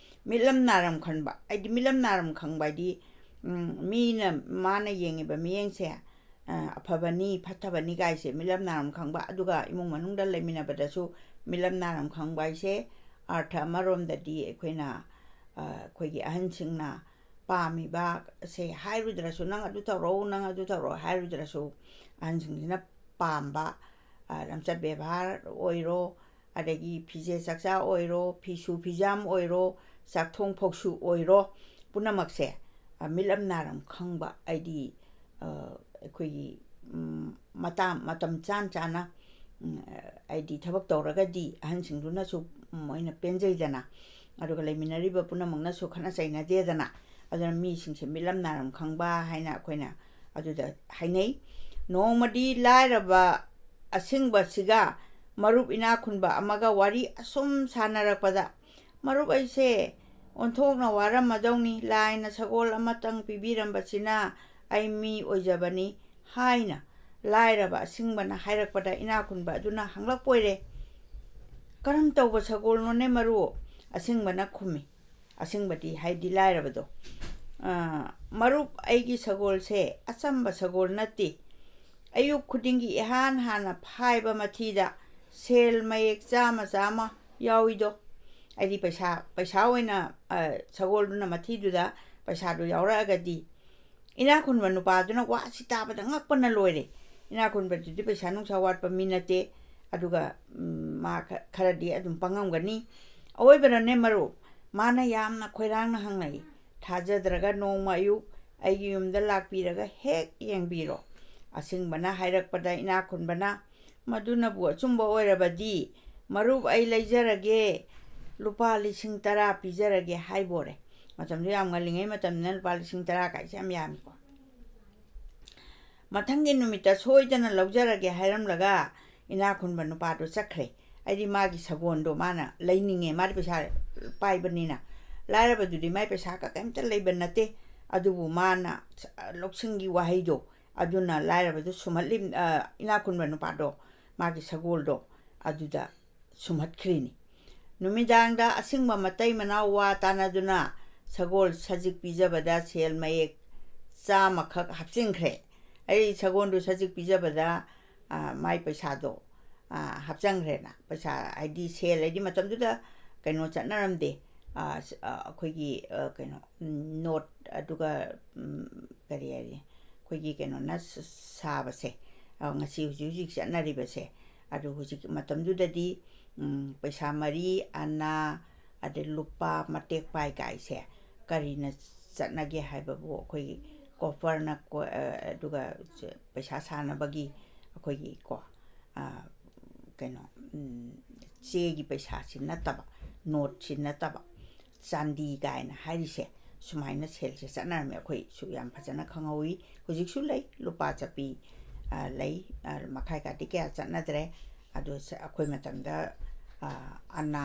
ꯃꯤꯠꯂꯝ ꯅꯥꯔꯝ ꯈꯟꯕ, ꯍꯥꯏꯗꯤ ꯃꯤꯠꯂꯝ ꯅꯥꯔꯝ ꯈꯪꯕ ꯍꯥꯏꯗꯤ, ꯎꯝ, ꯃꯤꯅ, ꯃꯥꯅ ꯌꯦꯡꯉꯤꯕ ꯃꯤꯠꯌꯦꯡꯁꯦ, ꯑ, ꯑꯐꯕꯅꯤ ꯐꯠꯇꯕꯅꯤ ꯀꯥꯏꯁꯦ ꯃꯤꯠꯂꯝ ꯅꯥꯔꯝ ꯈꯪꯕ, ꯑꯗꯨꯒ ꯏꯃꯨꯡ ꯃꯅꯨꯡꯗ ꯂꯩꯃꯤꯟꯅꯕꯗꯁꯨ ꯃꯤꯠꯂꯝ ꯅꯥꯔꯝ ꯈꯪꯕ ꯍꯥꯏꯁꯦ ꯑꯥꯔꯊ ꯑꯃꯔꯣꯝꯗꯗꯤ ꯑꯩꯈꯣꯏꯅ, ꯑ, ꯑꯩꯈꯣꯏꯒꯤ ꯑꯍꯟꯁꯤꯡꯅ ꯄꯥꯝꯃꯤꯕ ꯁꯦ ꯍꯥꯏꯔꯨꯗ꯭ꯔꯁꯨ, "ꯅꯪ ꯑꯗꯨ ꯇꯧꯔꯛꯎ, ꯅꯪ ꯑꯗꯨ ꯇꯧꯔꯛꯎ" ꯍꯥꯏꯔꯨꯗ꯭ꯔꯁꯨ, ꯑꯍꯟꯁꯤꯡꯁꯤꯅ ꯄꯥꯝꯕ, ꯑ, ꯂꯝꯆꯠ ꯕꯦꯕꯥꯔ ꯑꯣꯏꯔꯣ, ꯑꯗꯒꯤ ꯐꯤꯖꯦ ꯆꯥꯛꯆꯥ ꯑꯣꯏꯔꯣ, ꯐꯤꯁꯨ ꯐꯤꯖꯥꯝ ꯑꯣꯏꯔꯣ, ꯆꯥꯛꯊꯣꯡ ꯐꯧꯁꯨ ꯑꯣꯏꯔꯣ, ꯄꯨꯝꯅꯃꯛꯁꯦ, ꯑ, ꯃꯤꯠꯂꯝ ꯅꯥꯔꯝ ꯈꯪꯕ, ꯍꯥꯏꯗꯤ, ꯑ, ꯑꯩꯈꯣꯏꯒꯤ, ꯎꯝ, ꯃꯇꯥꯡ, ꯃꯇꯝ ꯆꯥꯅ ꯆꯥꯅ, ꯎꯝ, ꯍꯥꯏꯗꯤ ꯊꯕꯛ ꯇꯧꯔꯒꯗꯤ ꯑꯍꯟꯁꯤꯡꯗꯨꯅꯁꯨ ꯃꯣꯏꯅ ꯄꯦꯟꯖꯩꯗꯅ, ꯑꯗꯨꯒ ꯂꯩꯃꯤꯟꯅꯔꯤꯕ ꯄꯨꯝꯅꯃꯛꯅꯁꯨ ꯈꯠꯅ ꯆꯩꯅꯗꯦꯗꯅ, ꯑꯗꯨꯅ ꯃꯤꯁꯤꯡꯁꯦ ꯃꯤꯠꯂꯝ ꯅꯥꯔꯝ ꯈꯪꯕ ꯍꯥꯏꯅ ꯑꯩꯈꯣꯏꯅ ꯑꯗꯨꯗ ꯍꯥꯏꯅꯩ꯫ ꯅꯣꯡꯃꯗꯤ ꯂꯥꯏꯔꯕ ꯑꯁꯤꯡꯕꯁꯤꯒ ꯃꯔꯨꯞ ꯏꯅꯥꯛ ꯈꯨꯟꯕ ꯑꯃꯒ ꯋꯥꯔꯤ ꯑꯁꯨꯝ ꯁꯥꯟꯅꯔꯛꯄꯗ, "ꯃꯔꯨꯞ, ꯑꯩꯁꯦ ꯑꯣꯟꯊꯣꯛꯅ ꯋꯥꯔꯝꯃꯗꯧꯅꯤ, ꯂꯥꯏꯅ ꯁꯒꯣꯜ ꯑꯃꯇꯪ ꯄꯤꯕꯤꯔꯝꯕꯁꯤꯅ ꯑꯩ ꯃꯤ ꯑꯣꯏꯖꯕꯅꯤ" ꯍꯥꯏꯅ ꯂꯥꯏꯔꯕ ꯑꯁꯤꯡꯕꯅ ꯍꯥꯏꯔꯛꯄꯗ, ꯏꯅꯥꯛ ꯈꯨꯟꯕ ꯑꯗꯨꯅ ꯍꯪꯂꯛꯄꯣꯏꯔꯦ, "ꯀꯔꯝ ꯇꯧꯕ ꯁꯒꯣꯜꯅꯣꯅꯦ ꯃꯔꯨꯞ?" ꯑꯁꯤꯡꯕꯅ ꯈꯨꯝꯃꯤ, ꯑꯁꯤꯡꯕꯗꯤ ꯍꯥꯏꯗꯤ ꯂꯥꯏꯔꯕꯗꯣ, "ꯑ, ꯃꯔꯨꯞ, ꯑꯩꯒꯤ ꯁꯒꯣꯜꯁꯦ ꯑꯆꯝꯕ ꯁꯒꯣꯜ ꯅꯠꯇꯦ꯫ ꯑꯌꯨꯛ ꯈꯨꯗꯤꯡꯒꯤ ꯏꯍꯥꯟ ꯍꯥꯟꯅ ꯐꯥꯏꯕ ꯃꯊꯤꯗ ꯁꯦꯜ ꯃꯌꯦꯛ ꯆꯥꯝꯃ ꯆꯥꯝꯃ ꯌꯥꯎꯏꯗꯣ"꯫ ꯍꯥꯏꯗꯤ ꯄꯩꯁꯥ, ꯄꯩꯁꯥ ꯑꯣꯏꯅ, ꯑ, ꯁꯒꯣꯜꯗꯨꯅ ꯃꯊꯤꯗꯨꯗ ꯄꯩꯁꯥꯗꯨ ꯌꯥꯎꯔꯛꯑꯒꯗꯤ, ꯏꯅꯥꯛ ꯈꯨꯟꯕ ꯅꯨꯄꯥꯗꯨꯅ ꯋꯥꯁꯤ ꯇꯥꯕꯗ ꯉꯛꯄꯅ ꯂꯣꯏꯔꯦ꯫ ꯏꯅꯥꯛ ꯈꯨꯟꯕꯗꯨꯗꯤ ꯄꯩꯁꯥ ꯅꯨꯡꯁꯥ ꯋꯥꯠꯄ ꯃꯤ ꯅꯠꯇꯦ, ꯑꯗꯨꯒ, ꯎꯝ, ꯃꯥ ꯈ-, ꯈꯔꯗꯤ ꯑꯗꯨꯝ ꯄꯪꯉꯝꯒꯅꯤ꯫ ꯑꯋꯣꯏꯕꯅꯅꯦ ꯃꯔꯨꯞ, ꯃꯥꯅ ꯌꯥꯝꯅ ꯈꯣꯏꯔꯥꯡꯅ ꯍꯪꯂꯛꯏ, "ꯊꯥꯖꯗ꯭ꯔꯒ ꯅꯣꯡꯃ ꯑꯌꯨꯛ ꯑꯩꯒꯤ ꯌꯨꯝꯗ ꯂꯥꯛꯄꯤꯔꯒ ꯍꯦꯛ ꯌꯦꯡꯕꯤꯔꯣ"꯫ ꯑꯁꯤꯡꯕꯅ ꯍꯥꯏꯔꯛꯄꯗ ꯏꯅꯥꯛ ꯈꯨꯟꯕꯅ, "ꯃꯗꯨꯅꯕꯨ ꯑꯆꯨꯝꯕ ꯑꯣꯏꯔꯕꯗꯤ, ꯃꯔꯨꯞ, ꯑꯩ ꯂꯩꯖꯔꯒꯦ, ꯂꯨꯄꯥ ꯂꯤꯁꯤꯡ ꯇꯔꯥ ꯄꯤꯖꯔꯒꯦ" ꯍꯥꯏꯕꯣꯔꯦ꯫ ꯃꯇꯝꯗꯨ ꯌꯥꯝ ꯉꯜꯂꯤꯉꯩ ꯃꯇꯝꯗꯅ ꯂꯨꯄꯥ ꯂꯤꯁꯤꯡ ꯇꯔꯥ ꯀꯥꯏꯁꯦ ꯌꯥꯝ ꯌꯥꯝꯃꯤꯀꯣ꯫ ꯃꯊꯪꯒꯤ ꯅꯨꯃꯤꯠꯇ ꯁꯣꯏꯗꯅ ꯂꯧꯖꯔꯒꯦ ꯍꯥꯏꯔꯝꯂꯒ ꯏꯅꯥꯛ ꯈꯨꯟꯕ ꯅꯨꯄꯥꯗꯨ ꯆꯠꯈ꯭ꯔꯦ꯫ ꯑꯩꯗꯤ ꯃꯥꯒꯤ ꯁꯒꯣꯜꯗꯣ ꯃꯥꯅ ꯂꯩꯅꯤꯡꯉꯦ, ꯃꯥꯗꯤ ꯄꯩꯁꯥ ꯄꯥꯏꯕꯅꯤꯅ꯫ ꯂꯥꯏꯔꯕꯗꯨꯗꯤ ꯃꯥꯏ ꯄꯩꯁꯥꯒ ꯀꯩꯝꯇ ꯂꯩꯕ ꯅꯠꯇꯦ꯫ ꯑꯗꯨꯕꯨ ꯃꯥꯅ ꯂꯧꯁꯤꯡꯒꯤ ꯋꯥꯍꯩꯗꯣ ꯑꯗꯨꯅ ꯂꯥꯏꯔꯕꯗꯨ ꯁꯨꯝꯍꯠꯂꯤ, ꯑ, ꯏꯅꯥꯛ ꯈꯨꯟꯕ ꯅꯨꯄꯥꯗꯣ, ꯃꯥꯒꯤ ꯁꯒꯣꯜꯗꯣ ꯑꯗꯨꯗ ꯁꯨꯝꯍꯠꯈ꯭ꯔꯤꯅꯤ꯫ ꯅꯨꯃꯤꯗꯥꯡꯗ ꯑꯁꯤꯡꯕ ꯃꯇꯩ ꯃꯅꯥꯎ ꯋꯥ ꯇꯥꯟꯅꯗꯨꯅ ꯁꯒꯣꯜ ꯁꯖꯤꯛ ꯄꯤꯖꯕꯗ ꯁꯦꯜ ꯃꯌꯦꯛ ꯆꯥꯝꯃꯈꯛ ꯍꯥꯞꯆꯤꯟꯈ꯭ꯔꯦ꯫ ꯑꯩ ꯁꯒꯣꯜꯗꯨ ꯁꯖꯤꯛ ꯄꯤꯖꯕꯗ, ꯑ, ꯃꯥꯏ ꯄꯩꯁꯥꯗꯣ, ꯑ, ꯍꯥꯞꯆꯤꯟꯈ꯭ꯔꯦꯅ꯫ ꯄꯩꯁꯥ ꯍꯥꯏꯗꯤ ꯁꯦꯜ ꯍꯥꯏꯗꯤ ꯃꯇꯝꯗꯨꯗ ꯀꯩꯅꯣ ꯆꯠꯅꯔꯝꯗꯦ꯫ ꯑ, ꯁ-, ꯑ, ꯑꯩꯈꯣꯏꯒꯤ, ꯑ, ꯀꯩꯅꯣ, ꯎꯝ, ꯅꯣꯠ ꯑꯗꯨꯒ, ꯎꯝ, ꯀꯔꯤ ꯍꯥꯏꯔꯤ, ꯑꯩꯈꯣꯏꯒꯤ ꯀꯩꯅꯣꯅ ꯁ-, ꯁꯥꯕꯁꯦ, ꯑ, ꯉꯁꯤ ꯍꯧꯖꯤꯛ ꯍꯧꯖꯤꯛ ꯆꯠꯅꯔꯤꯕꯁꯦ꯫ ꯑꯗꯨ ꯍꯧꯖꯤꯛ ꯃꯇꯝꯗꯨꯗꯗꯤ, ꯎꯝ, ꯄꯩꯁꯥ ꯃꯔꯤ, ꯑꯅꯥ, ꯑꯗꯩ ꯂꯨꯄꯥ, ꯃꯇꯦꯛ ꯄꯥꯏ ꯀꯥꯏꯁꯦ ꯀꯔꯤꯅ ꯆꯠꯅꯒꯦ ꯍꯥꯏꯕꯕꯨ ꯑꯩꯈꯣꯏꯒꯤ ꯀꯣꯄꯔꯅ ꯀꯣ-, ꯑ, ꯑꯗꯨꯒ ꯆ-, ꯄꯩꯁꯥ ꯁꯥꯅꯕꯒꯤ ꯑꯩꯈꯣꯏꯒꯤ ꯀꯣ, ꯑ, ꯀꯩꯅꯣ, ꯎꯝ, ꯆꯦꯒꯤ ꯄꯩꯁꯥꯁꯤ ꯅꯠꯇꯕ, ꯅꯣꯠꯁꯤ ꯅꯠꯇꯕ, ꯆꯥꯟꯗꯤ ꯀꯥꯏꯅ ꯍꯥꯏꯔꯤꯁꯦ, ꯁꯨꯃꯥꯏꯅ ꯁꯦꯜꯁꯦ ꯆꯠꯅꯔꯝꯃꯦ꯫ ꯑꯩꯈꯣꯏꯁꯨ ꯌꯥꯝ ꯐꯖꯅ ꯈꯪꯍꯧꯋꯤ꯫ ꯍꯧꯖꯤꯛꯁꯨ ꯂꯩ, ꯂꯨꯄꯥ ꯆꯠꯄꯤ, ꯑ, ꯂꯩ꯫ ꯑ, ꯃꯈꯥꯏ ꯀꯥꯗꯤ ꯀꯌꯥ ꯆꯠꯅꯗ꯭ꯔꯦ꯫ ꯑꯗꯨ ꯁ-, ꯑꯩꯈꯣꯏ ꯃꯇꯝꯗ, ꯑ, ꯑꯅꯥ,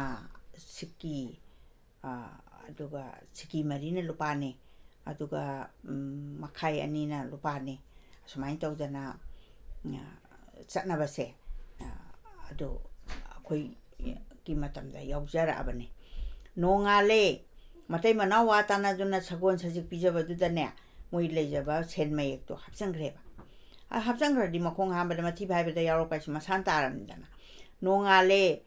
ꯁꯤꯀꯤ, ꯑ, ꯑꯗꯨꯒ ꯁꯤꯀꯤ ꯃꯔꯤꯅ ꯂꯨꯄꯥꯅꯤ, ꯑꯗꯨꯒ, ꯎꯝ, ꯃꯈꯥꯏ ꯑꯅꯤꯅ ꯂꯨꯄꯥꯅꯤ꯫ ꯑꯁꯨꯃꯥꯏꯅ ꯇꯧꯗꯅ, ꯑ, ꯆꯠꯅꯕꯁꯦ, ꯑ, ꯑꯗꯨ ꯑꯩꯈꯣꯏꯒꯤ ꯃꯇꯝꯗ ꯌꯥꯎꯖꯔꯛꯑꯕꯅꯤ꯫ ꯅꯣꯡꯉꯥꯜꯂꯦ, ꯃꯇꯩ ꯃꯅꯥꯎ ꯋꯥ ꯇꯥꯅꯗꯨꯅ ꯁꯒꯣꯜ ꯁꯖꯤꯛ ꯄꯤꯖꯕꯗꯨꯗꯅꯦ, ꯃꯣꯏ ꯂꯩꯖꯕ ꯁꯦꯟ ꯃꯌꯦꯛꯇꯣ ꯍꯥꯞꯆꯤꯟꯈ꯭ꯔꯦꯕ꯫ ꯑ, ꯍꯥꯞꯆꯤꯟꯈ꯭ꯔꯗꯤ ꯃꯈꯣꯡ ꯍꯥꯝꯕꯗ ꯃꯊꯤ ꯐꯥꯏꯕꯗ ꯌꯥꯎꯔꯛꯄ ꯍꯥꯏꯁꯤ ꯃꯁꯥꯅ ꯇꯥꯔꯕꯅꯤꯗꯅ꯫ ꯅꯣꯡꯉꯥꯜꯂꯦ,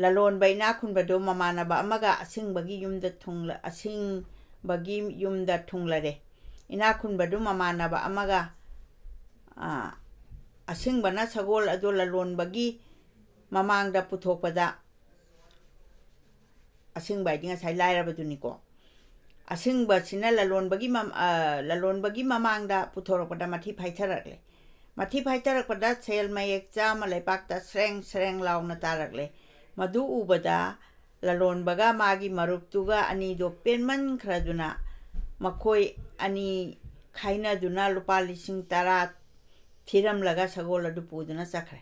ꯂꯂꯣꯟꯕ ꯏꯅꯥꯛ ꯈꯨꯟꯕꯗꯨ ꯃꯃꯥꯟꯅꯕ ꯑꯃꯒ ꯑꯁꯤꯡꯕꯒꯤ ꯌꯨꯝꯗ ꯊꯨꯡꯂ-, ꯑꯁꯤꯡꯕꯒꯤ ꯌꯨꯝꯗ ꯊꯨꯡꯂꯔꯦ꯫ ꯏꯅꯥꯛ ꯈꯨꯟꯕꯗꯨ ꯃꯃꯥꯟꯅꯕ ꯑꯃꯒ, ꯑ, ꯑꯁꯤꯡꯕꯅ ꯁꯒꯣꯜ ꯑꯗꯨ ꯂꯂꯣꯟꯕꯒꯤ ꯃꯃꯥꯡꯗ ꯄꯨꯊꯣꯛꯄꯗ, ꯑꯁꯤꯡꯕ ꯍꯥꯏꯗꯤ ꯉꯁꯥꯏ ꯂꯥꯏꯔꯕꯗꯨꯅꯤꯀꯣ꯫ ꯑꯁꯤꯡꯕꯁꯤꯅ ꯂꯂꯣꯟꯕꯒꯤ ꯃꯝ-, ꯑ, ꯂꯂꯣꯟꯕꯒꯤ ꯃꯃꯥꯡꯗ ꯄꯨꯊꯣꯔꯛꯄꯗ ꯃꯊꯤ ꯐꯥꯏꯊꯔꯛꯂꯦ꯫ ꯃꯊꯤ ꯐꯥꯏꯊꯔꯛꯄꯗ ꯁꯦꯜ ꯃꯌꯦꯛ ꯆꯥꯝꯃ ꯂꯩꯕꯥꯛꯇ ꯁ꯭ꯔꯦꯡ ꯁ꯭ꯔꯦꯡ ꯂꯥꯎꯅ ꯇꯥꯔꯛꯂꯦ꯫ ꯃꯗꯨ ꯎꯕꯗ ꯂꯂꯣꯟꯕꯒ ꯃꯥꯒꯤ ꯃꯔꯨꯞꯇꯨꯒ ꯑꯅꯤꯗꯣ ꯄꯦꯟꯃꯟꯈ꯭ꯔꯗꯨꯅ ꯃꯈꯣꯏ ꯑꯅꯤ ꯈꯥꯏꯅꯗꯨꯅ ꯂꯨꯄꯥ ꯂꯤꯁꯤꯡ ꯇꯔꯥ ꯊꯤꯔꯝꯂꯒ ꯁꯒꯣꯜ ꯑꯗꯨ ꯄꯨꯗꯨꯅ ꯆꯠꯈ꯭ꯔꯦ꯫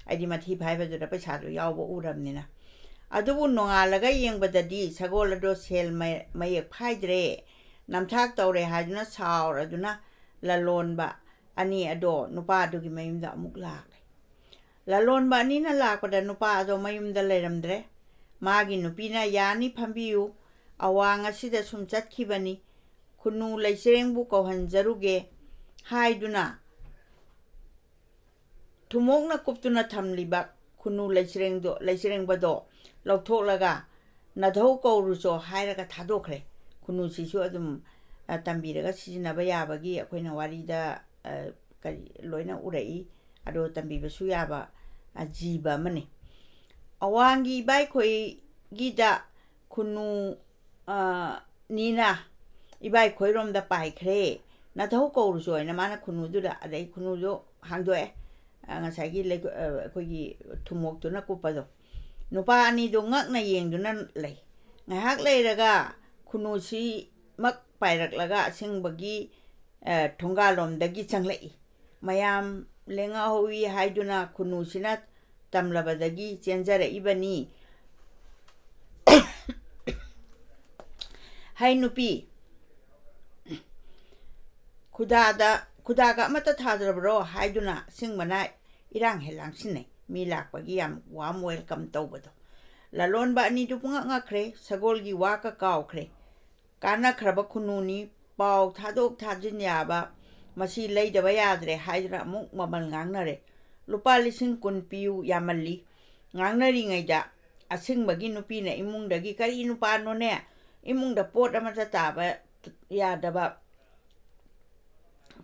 ꯑꯩꯗꯤ ꯃꯊꯤ ꯐꯥꯏꯕꯗꯨꯗ ꯄꯩꯁꯥꯗꯣ ꯌꯥꯎꯕ ꯎꯔꯕꯅꯤꯅ꯫ ꯑꯗꯨꯕꯨ ꯅꯣꯡꯉꯥꯜꯂꯒ ꯌꯦꯡꯕꯗꯗꯤ ꯁꯒꯣꯜ ꯑꯗꯣ ꯁꯦꯜ ꯃ-, ꯃꯌꯦꯛ ꯐꯥꯏꯗ꯭ꯔꯦ, ꯅꯝꯊꯥꯛ ꯇꯧꯔꯦ ꯍꯥꯏꯗꯨꯅ ꯁꯥꯎꯔꯗꯨꯅ ꯂꯂꯣꯟꯕ ꯑꯅꯤ ꯑꯗꯣ ꯅꯨꯄꯥꯗꯨꯒꯤ ꯃꯌꯨꯝꯗ ꯑꯃꯨꯛ ꯂꯥꯛꯂꯦ꯫ ꯂꯂꯣꯟꯕ ꯑꯅꯤꯅ ꯂꯥꯛꯄꯗ ꯅꯨꯄꯥ ꯑꯗꯣ ꯃꯌꯨꯝꯗ ꯂꯩꯔꯝꯗ꯭ꯔꯦ꯫ ꯃꯥꯒꯤ ꯅꯨꯄꯤꯅ "ꯌꯥꯅꯤ, ꯐꯝꯕꯤꯌꯨ, ꯑꯋꯥꯡ ꯑꯁꯤꯗ ꯁꯨꯝ ꯆꯠꯈꯤꯕꯅꯤ, ꯈꯨꯅꯨ ꯂꯩꯆꯔꯦꯡꯕꯨ ꯀꯧꯍꯟꯖꯔꯨꯒꯦ" ꯍꯥꯏꯗꯨꯅ ꯊꯨꯝꯃꯣꯛꯅ ꯀꯨꯞꯇꯨꯅ ꯊꯝꯂꯤꯕ ꯈꯨꯅꯨ ꯂꯩꯆꯔꯦꯡꯗꯣ, ꯂꯩꯆꯔꯦꯡꯕꯗꯣ ꯂꯧꯊꯣꯛꯂꯒ "ꯅꯙꯧ ꯀꯧꯔꯨꯆꯣ" ꯍꯥꯏꯔꯒ ꯊꯥꯗꯣꯛꯈ꯭ꯔꯦ꯫ ꯈꯨꯅꯨꯁꯤꯁꯨ ꯑꯗꯨꯝ, ꯑ, ꯇꯝꯕꯤꯔꯒ ꯁꯤꯖꯤꯟꯅꯕ ꯌꯥꯕꯒꯤ ꯑꯩꯈꯣꯏꯅ ꯋꯥꯔꯤꯗ, ꯑ, ꯀꯔꯤ, ꯂꯣꯏꯅ ꯎꯔꯛꯏ꯫ ꯑꯗꯣ ꯇꯝꯕꯤꯕꯁꯨ ꯌꯥꯕ, ꯑ, ꯖꯤꯕ ꯑꯃꯅꯤ꯫ ꯑꯋꯥꯡꯒꯤ ꯏꯕꯥꯏꯈꯣꯏꯒꯤꯗ ꯈꯨꯅꯨ, ꯑ, ꯅꯤꯅ ꯏꯕꯥꯏꯈꯣꯏꯔꯣꯝꯗ ꯄꯥꯏꯈ꯭ꯔꯦ, "ꯅꯙꯧ ꯀꯧꯔꯨꯆꯣ" ꯍꯥꯏꯅ ꯃꯥꯅ ꯈꯨꯅꯨꯗꯨꯗ, ꯑꯗꯩ ꯈꯨꯅꯨꯗꯣ ꯍꯥꯡꯗꯣꯛꯑꯦ꯫ ꯑ, ꯉꯁꯥꯏꯒꯤ ꯂꯩ-, ꯑ, ꯑꯩꯈꯣꯏꯒꯤ ꯊꯨꯝꯃꯣꯛꯇꯨꯅ ꯀꯨꯞꯄꯗꯣ꯫ ꯅꯨꯄꯥ ꯑꯅꯤꯗꯣ ꯉꯛꯅ ꯌꯦꯡꯗꯨꯅ ꯂꯩ꯫ ꯉꯥꯏꯍꯥꯛ ꯂꯩꯔꯒ ꯈꯨꯅꯨꯁꯤꯃꯛ ꯄꯥꯏꯔꯛꯂꯒ ꯑꯁꯦꯡꯕꯒꯤ, ꯑ, ꯊꯣꯡꯒꯥꯜꯂꯣꯝꯗꯒꯤ ꯆꯪꯂꯛꯏ꯫ ꯃꯌꯥꯝ ꯂꯦꯡꯉꯛꯍꯧꯏ ꯍꯥꯏꯗꯨꯅ ꯈꯨꯅꯨꯁꯤꯅ ꯇꯝꯂꯕꯗꯒꯤ ꯆꯦꯟꯖꯔꯛꯏꯕꯅꯤ꯫ "ꯍꯩ ꯅꯨꯄꯤ, ꯈꯨꯗꯥꯗ, ꯈꯨꯗꯥꯒ ꯑꯃꯠꯇ ꯊꯥꯗ꯭ꯔꯕ꯭ꯔꯣ?" ꯍꯥꯏꯗꯨꯅ ꯑꯁꯦꯡꯕꯅ ꯏꯔꯥꯡ ꯍꯦꯛ ꯂꯥꯡꯁꯤꯟꯅꯩ꯫ ꯃꯤ ꯂꯥꯛꯄꯒꯤ ꯌꯥꯝ warm welcome ꯇꯧꯕꯗꯣ꯫ ꯂꯂꯣꯟꯕ ꯑꯅꯤꯗꯨ ꯄꯨꯡꯉꯛ ꯉꯛꯈ꯭ꯔꯦ, ꯁꯒꯣꯜꯒꯤ ꯋꯥꯀ ꯀꯥꯎꯈ꯭ꯔꯦ꯫ ꯀꯥꯟꯅꯈ꯭ꯔꯕ ꯈꯨꯅꯨꯅꯤ, ꯄꯥꯎ ꯊꯥꯗꯣꯛ ꯊꯥꯖꯤꯟ ꯌꯥꯕ, ꯃꯁꯤ ꯂꯩꯗꯕ ꯌꯥꯗ꯭ꯔꯦ ꯍꯥꯏꯗꯨꯅ ꯑꯃꯨꯛ ꯃꯃꯜ ꯉꯥꯡꯅꯔꯦ꯫ "ꯂꯨꯄꯥ ꯂꯤꯁꯤꯡ ꯀꯨꯟ ꯄꯤꯌꯨ, ꯌꯥꯝꯃꯜꯂꯤ"꯫ ꯉꯥꯡꯅꯔꯤꯉꯩꯗ ꯑꯁꯦꯡꯕꯒꯤ ꯅꯨꯄꯤꯅ ꯏꯃꯨꯡꯗꯒꯤ, "ꯀꯔꯤ ꯅꯨꯄꯥꯅꯣꯅꯦ, ꯏꯃꯨꯡꯗ ꯄꯣꯠ ꯑꯃꯠꯇ ꯇꯥꯕ ꯌꯥꯗꯕ,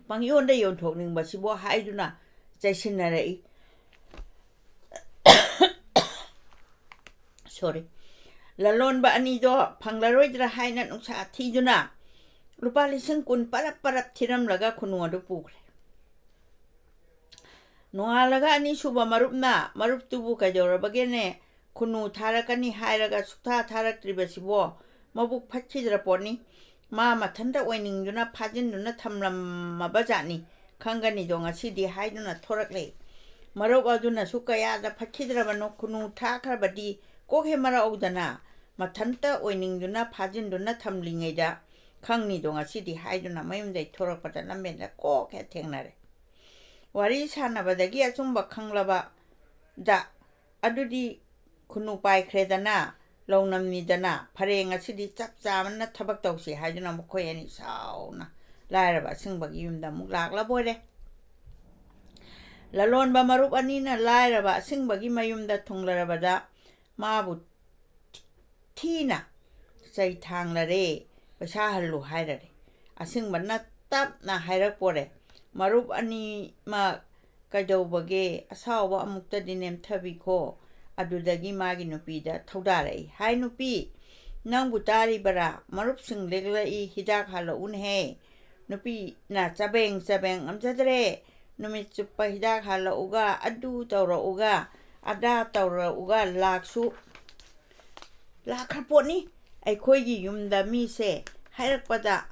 ꯄꯪꯌꯣꯟꯗ ꯌꯣꯟꯊꯣꯛꯅꯤꯡꯕꯁꯤꯕꯣ" ꯍꯥꯏꯗꯨꯅ ꯆꯩꯁꯤꯟꯅꯔꯛꯏ꯫ Sorry꯫ ꯂꯂꯣꯟꯕ ꯑꯅꯤꯗꯣ ꯐꯪꯂꯔꯣꯏꯗ꯭ꯔꯥ ꯍꯥꯏꯅ ꯅꯨꯡꯁꯥ ꯊꯤꯗꯨꯅ ꯂꯨꯄꯥ ꯂꯤꯁꯤꯡ ꯀꯨꯟ ꯄꯔꯞ ꯄꯔꯞ ꯊꯤꯔꯝꯂꯒ ꯈꯨꯅꯨ ꯑꯗꯨ ꯄꯨꯈ꯭ꯔꯦ꯫ ꯅꯣꯡꯉꯥꯜꯂꯒ ꯑꯅꯤꯁꯨꯕ ꯃꯔꯨꯞꯅ, "ꯃꯔꯨꯞꯇꯨꯕꯨ ꯀꯩꯗꯧꯔꯕꯒꯦꯅꯦ? ꯈꯨꯅꯨ ꯊꯥꯔꯛꯀꯅꯤ ꯍꯥꯏꯔꯒ ꯁꯨꯛꯊꯥ ꯊꯥꯔꯛꯇ꯭ꯔꯤꯕꯁꯤꯕꯣ ꯃꯕꯨꯛ ꯐꯠꯈꯤꯗ꯭ꯔ ꯄꯣꯠꯅꯤ꯫ ꯃꯥ ꯃꯊꯟꯇ ꯑꯣꯏꯅꯤꯡꯗꯨꯅ ꯐꯥꯖꯤꯟꯗꯨꯅ ꯊꯝꯂꯝꯃꯕ ꯖꯥꯠꯅꯤ꯫ "ꯈꯪꯒꯅꯤꯗꯣ ꯉꯁꯤꯗꯤ" ꯍꯥꯏꯗꯨꯅ ꯊꯣꯔꯛꯂꯦ꯫ ꯃꯔꯨꯞ ꯑꯗꯨꯅꯁꯨ "ꯀꯌꯥꯗ ꯐꯠꯈꯤꯗ꯭ꯔꯕꯅꯣ, ꯈꯨꯅꯨ ꯊꯥꯈ꯭ꯔꯕꯗꯤ ꯀꯣꯛ ꯍꯦꯛ ꯃꯔꯛꯍꯧꯗꯅ, ꯃꯊꯟꯇ ꯑꯣꯏꯅꯤꯡꯗꯨꯅ ꯐꯥꯖꯤꯟꯗꯨꯅ ꯊꯝꯂꯤꯉꯩꯗ ꯈꯪꯅꯤꯗꯣ ꯉꯁꯤꯗꯤ" ꯍꯥꯏꯗꯨꯅ ꯃꯌꯨꯝꯗꯩ ꯊꯣꯔꯛꯄꯗ ꯂꯝꯕꯦꯟꯗ ꯀꯣꯛ ꯍꯦꯛ ꯊꯦꯡꯅꯔꯦ꯫ ꯋꯥꯔꯤ ꯁꯥꯟꯅꯕꯗꯒꯤ ꯑꯆꯨꯝꯕ ꯈꯪꯂꯕꯗ, "ꯑꯗꯨꯗꯤ ꯈꯨꯅꯨ ꯄꯥꯏꯈ꯭ꯔꯦꯗꯅ, ꯂꯧꯅꯝꯅꯤꯗꯅ, ꯐꯔꯦ, ꯉꯁꯤꯗꯤ ꯆꯞ ꯆꯥꯕꯅ ꯊꯕꯛ ꯇꯧꯁꯤ" ꯍꯥꯏꯗꯨꯅ ꯃꯈꯣꯏ ꯑꯅꯤ ꯁꯥꯎꯅ ꯂꯥꯏꯔꯕ ꯑꯁꯤꯡꯕꯒꯤ ꯌꯨꯝꯗ ꯑꯃꯨꯛ ꯂꯥꯛꯂꯕ ꯑꯣꯏꯔꯦ꯫ ꯂꯂꯣꯟꯕ ꯃꯔꯨꯞ ꯑꯅꯤꯅ ꯂꯥꯏꯔꯕ ꯑꯁꯤꯡꯕꯒꯤ ꯃꯌꯨꯝꯗ ꯊꯨꯡꯂꯔꯕꯗ, ꯃꯥꯕꯨ ꯊꯤꯅ ꯆꯩ ꯊꯥꯡꯂꯔꯦ, ꯄꯩꯁꯥ ꯍꯜꯂꯨ ꯍꯥꯏꯔꯔꯦ꯫ ꯑꯁꯤꯡꯕꯅ ꯇꯞꯅ ꯍꯥꯏꯔꯛꯄꯣꯔꯦ, "ꯃꯔꯨꯞ ꯑꯅꯤꯃꯛ ꯀꯩꯗꯧꯕꯒꯦ? ꯑꯁꯥꯎꯕ ꯑꯃꯨꯛꯇꯗꯤ ꯅꯦꯝꯊꯕꯤꯈꯣ꯫" ꯑꯗꯨꯗꯒꯤ ꯃꯥꯒꯤ ꯅꯨꯄꯤꯗ ꯊꯧꯗꯥꯔꯛꯏ꯫ "ꯍꯥꯏ ꯅꯨꯄꯤ, ꯅꯪꯕꯨ ꯇꯥꯔꯤꯕꯔꯥ? ꯃꯔꯨꯞꯁꯤꯡ ꯂꯦꯛꯂꯛꯏ, ꯍꯤꯗꯥꯛ ꯍꯥꯜꯂꯛꯎꯅꯍꯦ꯫" ꯅꯨꯄꯤꯅ ꯆꯕꯦꯡ ꯆꯕꯦꯡ ꯉꯝꯖꯗ꯭ꯔꯦ꯫ "ꯅꯨꯃꯤꯠ ꯆꯨꯞꯄ ꯍꯤꯗꯥꯛ ꯍꯥꯜꯂꯛꯎꯒ, ꯑꯗꯨ ꯇꯧꯔꯛꯎꯒ, ꯑꯗꯥ ꯇꯧꯔꯛꯎꯒ, ꯂꯥꯛꯁꯨ ꯂꯥꯛꯈ꯭ꯔ ꯄꯣꯠꯅꯤ꯫ ꯑꯩꯈꯣꯏꯒꯤ ꯌꯨꯝꯗ ꯃꯤꯁꯦ ꯍꯥꯏꯔꯛꯄꯗ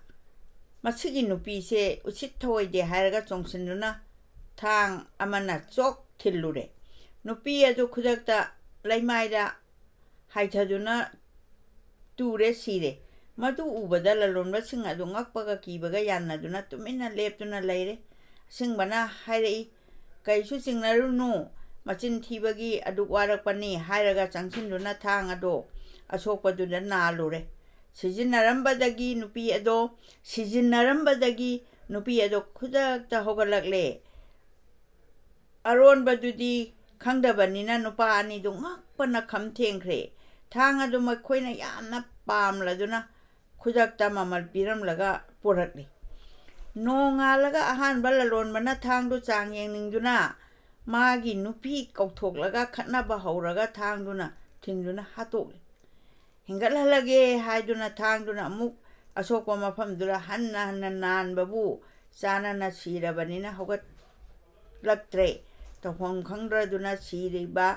ꯃꯁꯤꯒꯤ ꯅꯨꯄꯤꯁꯦ ꯎꯁꯤꯠ ꯊꯑꯣꯏꯗꯦ" ꯍꯥꯏꯔꯒ ꯆꯣꯡꯁꯤꯟꯗꯨꯅ ꯊꯥꯡ ꯑꯃꯅ ꯆꯣꯛ ꯊꯤꯜꯂꯨꯔꯦ꯫ ꯅꯨꯄꯤ ꯑꯗꯨ ꯈꯨꯗꯛꯇ ꯂꯩꯃꯥꯏꯗ ꯍꯥꯏꯊꯗꯨꯅ ꯇꯨꯔꯦ, ꯁꯤꯔꯦ꯫ ꯃꯗꯨ ꯎꯕꯗ ꯂꯂꯣꯟꯕꯁꯤꯡ ꯑꯗꯨ ꯉꯛꯄꯒ ꯀꯤꯕꯒ ꯌꯥꯟꯅꯗꯨꯅ ꯇꯨꯃꯤꯟꯅ ꯂꯦꯞꯇꯨꯅ ꯂꯩꯔꯦ꯫ ꯑꯁꯤꯡꯕꯅ ꯍꯥꯏꯔꯛꯏ, "ꯀꯩꯁꯨ ꯆꯤꯡꯅꯔꯨꯅꯨ, ꯃꯆꯤꯟ ꯊꯤꯕꯒꯤ ꯑꯗꯨꯛ ꯋꯥꯔꯛꯄꯅꯤ" ꯍꯥꯏꯔꯒ ꯆꯪꯁꯤꯟꯗꯨꯅ ꯊꯥꯡ ꯑꯗꯣ ꯑꯁꯣꯛꯄꯗꯨꯗ ꯅꯥꯜꯂꯨꯔꯦ꯫ ꯁꯤꯖꯤꯟꯅꯔꯝꯕꯗꯒꯤ ꯅꯨꯄꯤ ꯑꯗꯣ, ꯁꯤꯖꯤꯟꯅꯔꯝꯕꯗꯒꯤ ꯅꯨꯄꯤ ꯑꯗꯣ ꯈꯨꯗꯛꯇ ꯍꯧꯒꯠꯂꯛꯂꯦ꯫ ꯑꯔꯣꯟꯕꯗꯨꯗꯤ ꯈꯪꯗꯕꯅꯤꯅ ꯅꯨꯄꯥ ꯑꯅꯤꯗꯨ ꯉꯛꯄꯅ ꯈꯝ ꯊꯦꯡꯈ꯭ꯔꯦ꯫ ꯊꯥꯡ ꯑꯗꯨ ꯃꯈꯣꯏꯅ ꯌꯥꯝꯅ ꯄꯥꯝꯂꯗꯨꯅ ꯈꯨꯗꯛꯇ ꯃꯃꯜ ꯄꯤꯔꯝꯂꯒ ꯄꯨꯔꯛꯂꯤ꯫ ꯅꯣꯡꯉꯥꯜꯂꯒ ꯑꯍꯥꯟꯕ ꯂꯂꯣꯟꯕꯅ ꯊꯥꯡꯗꯨ ꯆꯥꯡ ꯌꯦꯡꯅꯤꯡꯗꯨꯅ ꯃꯥꯒꯤ ꯅꯨꯄꯤ ꯀꯧꯊꯣꯛꯂꯒ ꯈꯠꯅꯕ ꯍꯧꯔꯒ ꯊꯥꯡꯗꯨꯅ ꯊꯤꯟꯗꯨꯅ ꯍꯥꯠꯇꯣꯛꯂꯤ꯫ ꯍꯦꯟꯒꯠꯍꯜꯂꯒꯦ ꯍꯥꯏꯗꯨꯅ ꯊꯥꯡꯗꯨꯅ ꯑꯃꯨꯛ ꯑꯁꯣꯛꯄ ꯃꯐꯝꯗꯨꯗ ꯍꯟꯅ ꯍꯟꯅ ꯅꯥꯟꯕꯕꯨ ꯆꯥꯅꯅ ꯁꯤꯔꯕꯅꯤꯅ ꯍꯧꯒꯠꯂꯛꯇ꯭ꯔꯦ꯫ ꯇꯧꯐꯝ ꯈꯪꯗ꯭ꯔꯗꯨꯅ ꯁꯤꯔꯤꯕ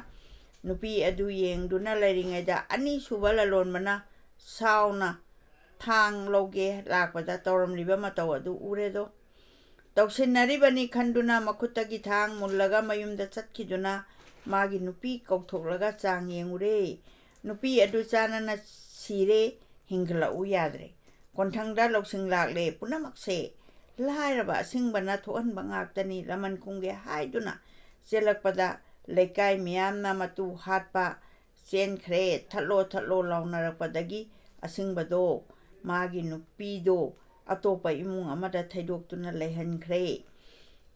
ꯅꯨꯄꯤ ꯑꯗꯨ ꯌꯦꯡꯗꯨꯅ ꯂꯩꯔꯤꯉꯩꯗ ꯑꯅꯤꯁꯨꯕ ꯂꯂꯣꯟꯕꯅ ꯁꯥꯎꯅ ꯊꯥꯡ ꯂꯧꯒꯦ ꯂꯥꯛꯄꯗ ꯇꯧꯔꯝꯂꯤꯕ ꯃꯇꯧ ꯑꯗꯨ ꯎꯔꯦꯗꯣ꯫ ꯇꯧꯁꯤꯟꯅꯔꯤꯕꯅꯤ ꯈꯟꯗꯨꯅ ꯃꯈꯨꯠꯇꯒꯤ ꯊꯥꯡ ꯃꯨꯜꯂꯒ ꯃꯌꯨꯝꯗ ꯆꯠꯈꯤꯗꯨꯅ ꯃꯥꯒꯤ ꯅꯨꯄꯤ ꯀꯧꯊꯣꯛꯂꯒ ꯆꯥꯡ ꯌꯦꯡꯉꯨꯔꯦ꯫ ꯅꯨꯄꯤ ꯑꯗꯨ ꯆꯥꯅꯅ ꯁꯤꯔꯦ, ꯍꯤꯡꯒꯠꯂꯛꯎ ꯌꯥꯗ꯭ꯔꯦ꯫ ꯀꯣꯟꯊꯪꯗ ꯂꯧꯁꯤꯡ ꯂꯥꯛꯂꯦ꯫ ꯄꯨꯝꯅꯃꯛꯁꯦ ꯂꯥꯏꯔꯕ ꯑꯁꯤꯡꯕꯅ ꯊꯣꯛꯍꯟꯕ ꯉꯥꯛꯇꯅꯤ, ꯂꯃꯟ ꯈꯨꯝꯒꯦ ꯍꯥꯏꯗꯨꯅ ꯆꯦꯜꯂꯛꯄꯗ ꯂꯩꯀꯥꯏ ꯃꯤꯌꯥꯝꯅ ꯃꯇꯨ ꯍꯥꯠꯄ ꯆꯦꯟꯈ꯭ꯔꯦ꯫ "ꯊꯠꯂꯣ, ꯊꯠꯂꯣ" ꯂꯥꯎꯅꯔꯛꯄꯗꯒꯤ ꯑꯁꯤꯡꯕꯗꯣ ꯃꯥꯒꯤ ꯅꯨꯄꯤꯗꯣ ꯑꯇꯣꯞꯄ ꯏꯃꯨꯡ ꯑꯃꯗ ꯊꯩꯗꯣꯛꯇꯨꯅ ꯂꯩꯍꯟꯈ꯭ꯔꯦ꯫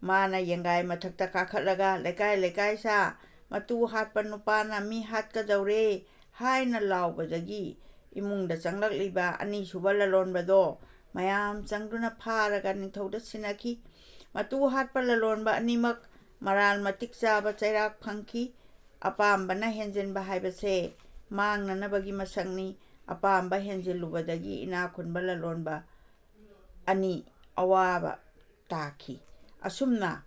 ꯃꯥꯅ ꯌꯦꯡꯒꯥꯏ ꯃꯊꯛꯇ ꯀꯥꯈꯠꯂꯒ, "ꯂꯩꯀꯥꯏ ꯂꯩꯀꯥꯏ ꯁꯥ, ꯃꯇꯨ ꯍꯥꯠꯄ ꯅꯨꯄꯥꯅ ꯃꯤ ꯍꯥꯠꯀꯗꯧꯔꯦ" ꯍꯥꯏꯅ ꯂꯥꯎꯕꯗꯒꯤ ꯏꯃꯨꯡꯗ ꯆꯪꯂꯛꯂꯤꯕ ꯑꯅꯤꯁꯨꯕ ꯂꯂꯣꯟꯕꯗꯣ ꯃꯌꯥꯝ ꯆꯪꯗꯨꯅ ꯐꯥꯔꯒ ꯅꯤꯡꯊꯧꯗ ꯁꯤꯟꯅꯈꯤ꯫ ꯃꯇꯨ ꯍꯥꯠꯄ ꯂꯂꯣꯟꯕ ꯑꯅꯤꯃꯛ ꯃꯔꯥꯜ ꯃꯇꯤꯛ ꯆꯥꯕ ꯆꯩꯔꯥꯛ ꯐꯪꯈꯤ꯫ ꯑꯄꯥꯝꯕꯅ ꯍꯦꯟꯖꯤꯟꯕ ꯍꯥꯏꯕꯁꯦ ꯃꯥꯡꯅꯅꯕꯒꯤ ꯃꯁꯛꯅꯤ꯫ ꯑꯄꯥꯝꯕ ꯍꯦꯟꯖꯤꯜꯂꯨꯕꯗꯒꯤ ꯏꯅꯥꯛ ꯈꯨꯟꯕ ꯂꯂꯣꯟꯕ ꯑꯅꯤ ꯑꯋꯥꯕ ꯇꯥꯈꯤ꯫ ꯑꯁꯨꯝꯅ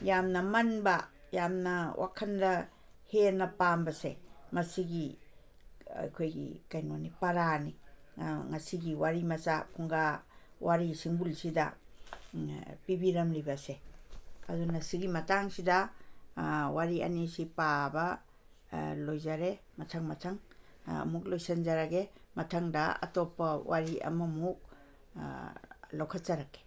ꯌꯥꯝꯅ ꯃꯟꯕ, ꯌꯥꯝꯅ ꯋꯥꯈꯜꯗ ꯍꯦꯟꯅ ꯄꯥꯝꯕꯁꯦ, ꯃꯁꯤꯒꯤ ꯑꯩꯈꯣꯏꯒꯤ ꯀꯩꯅꯣꯅꯤ, ꯄꯔꯥꯅꯤ꯫ ꯑ, ꯉꯁꯤꯒꯤ ꯋꯥꯔꯤ ꯃꯆꯥ, ꯐꯨꯡꯒꯥ ꯋꯥꯔꯤ ꯁꯤꯡꯕꯨꯜꯁꯤꯗ, ꯎꯝ, ꯄꯤꯕꯤꯔꯝꯂꯤꯕꯁꯦ꯫ ꯑꯗꯨꯅ ꯁꯤꯒꯤ ꯃꯇꯥꯡꯁꯤꯗ, ꯑ, ꯋꯥꯔꯤ ꯑꯅꯤꯁꯤ ꯄꯥꯕ, ꯑ, ꯂꯣꯏꯖꯔꯦ꯫ ꯃꯊꯪ ꯃꯊꯪ, ꯑ, ꯑꯃꯨꯛ ꯂꯣꯏꯁꯤꯟꯖꯔꯒꯦ꯫ ꯃꯊꯪꯗ ꯑꯇꯣꯞꯄ ꯋꯥꯔꯤ ꯑꯃꯃꯨꯛ, ꯑ, ꯂꯧꯈꯠꯆꯔꯛꯀꯦ꯫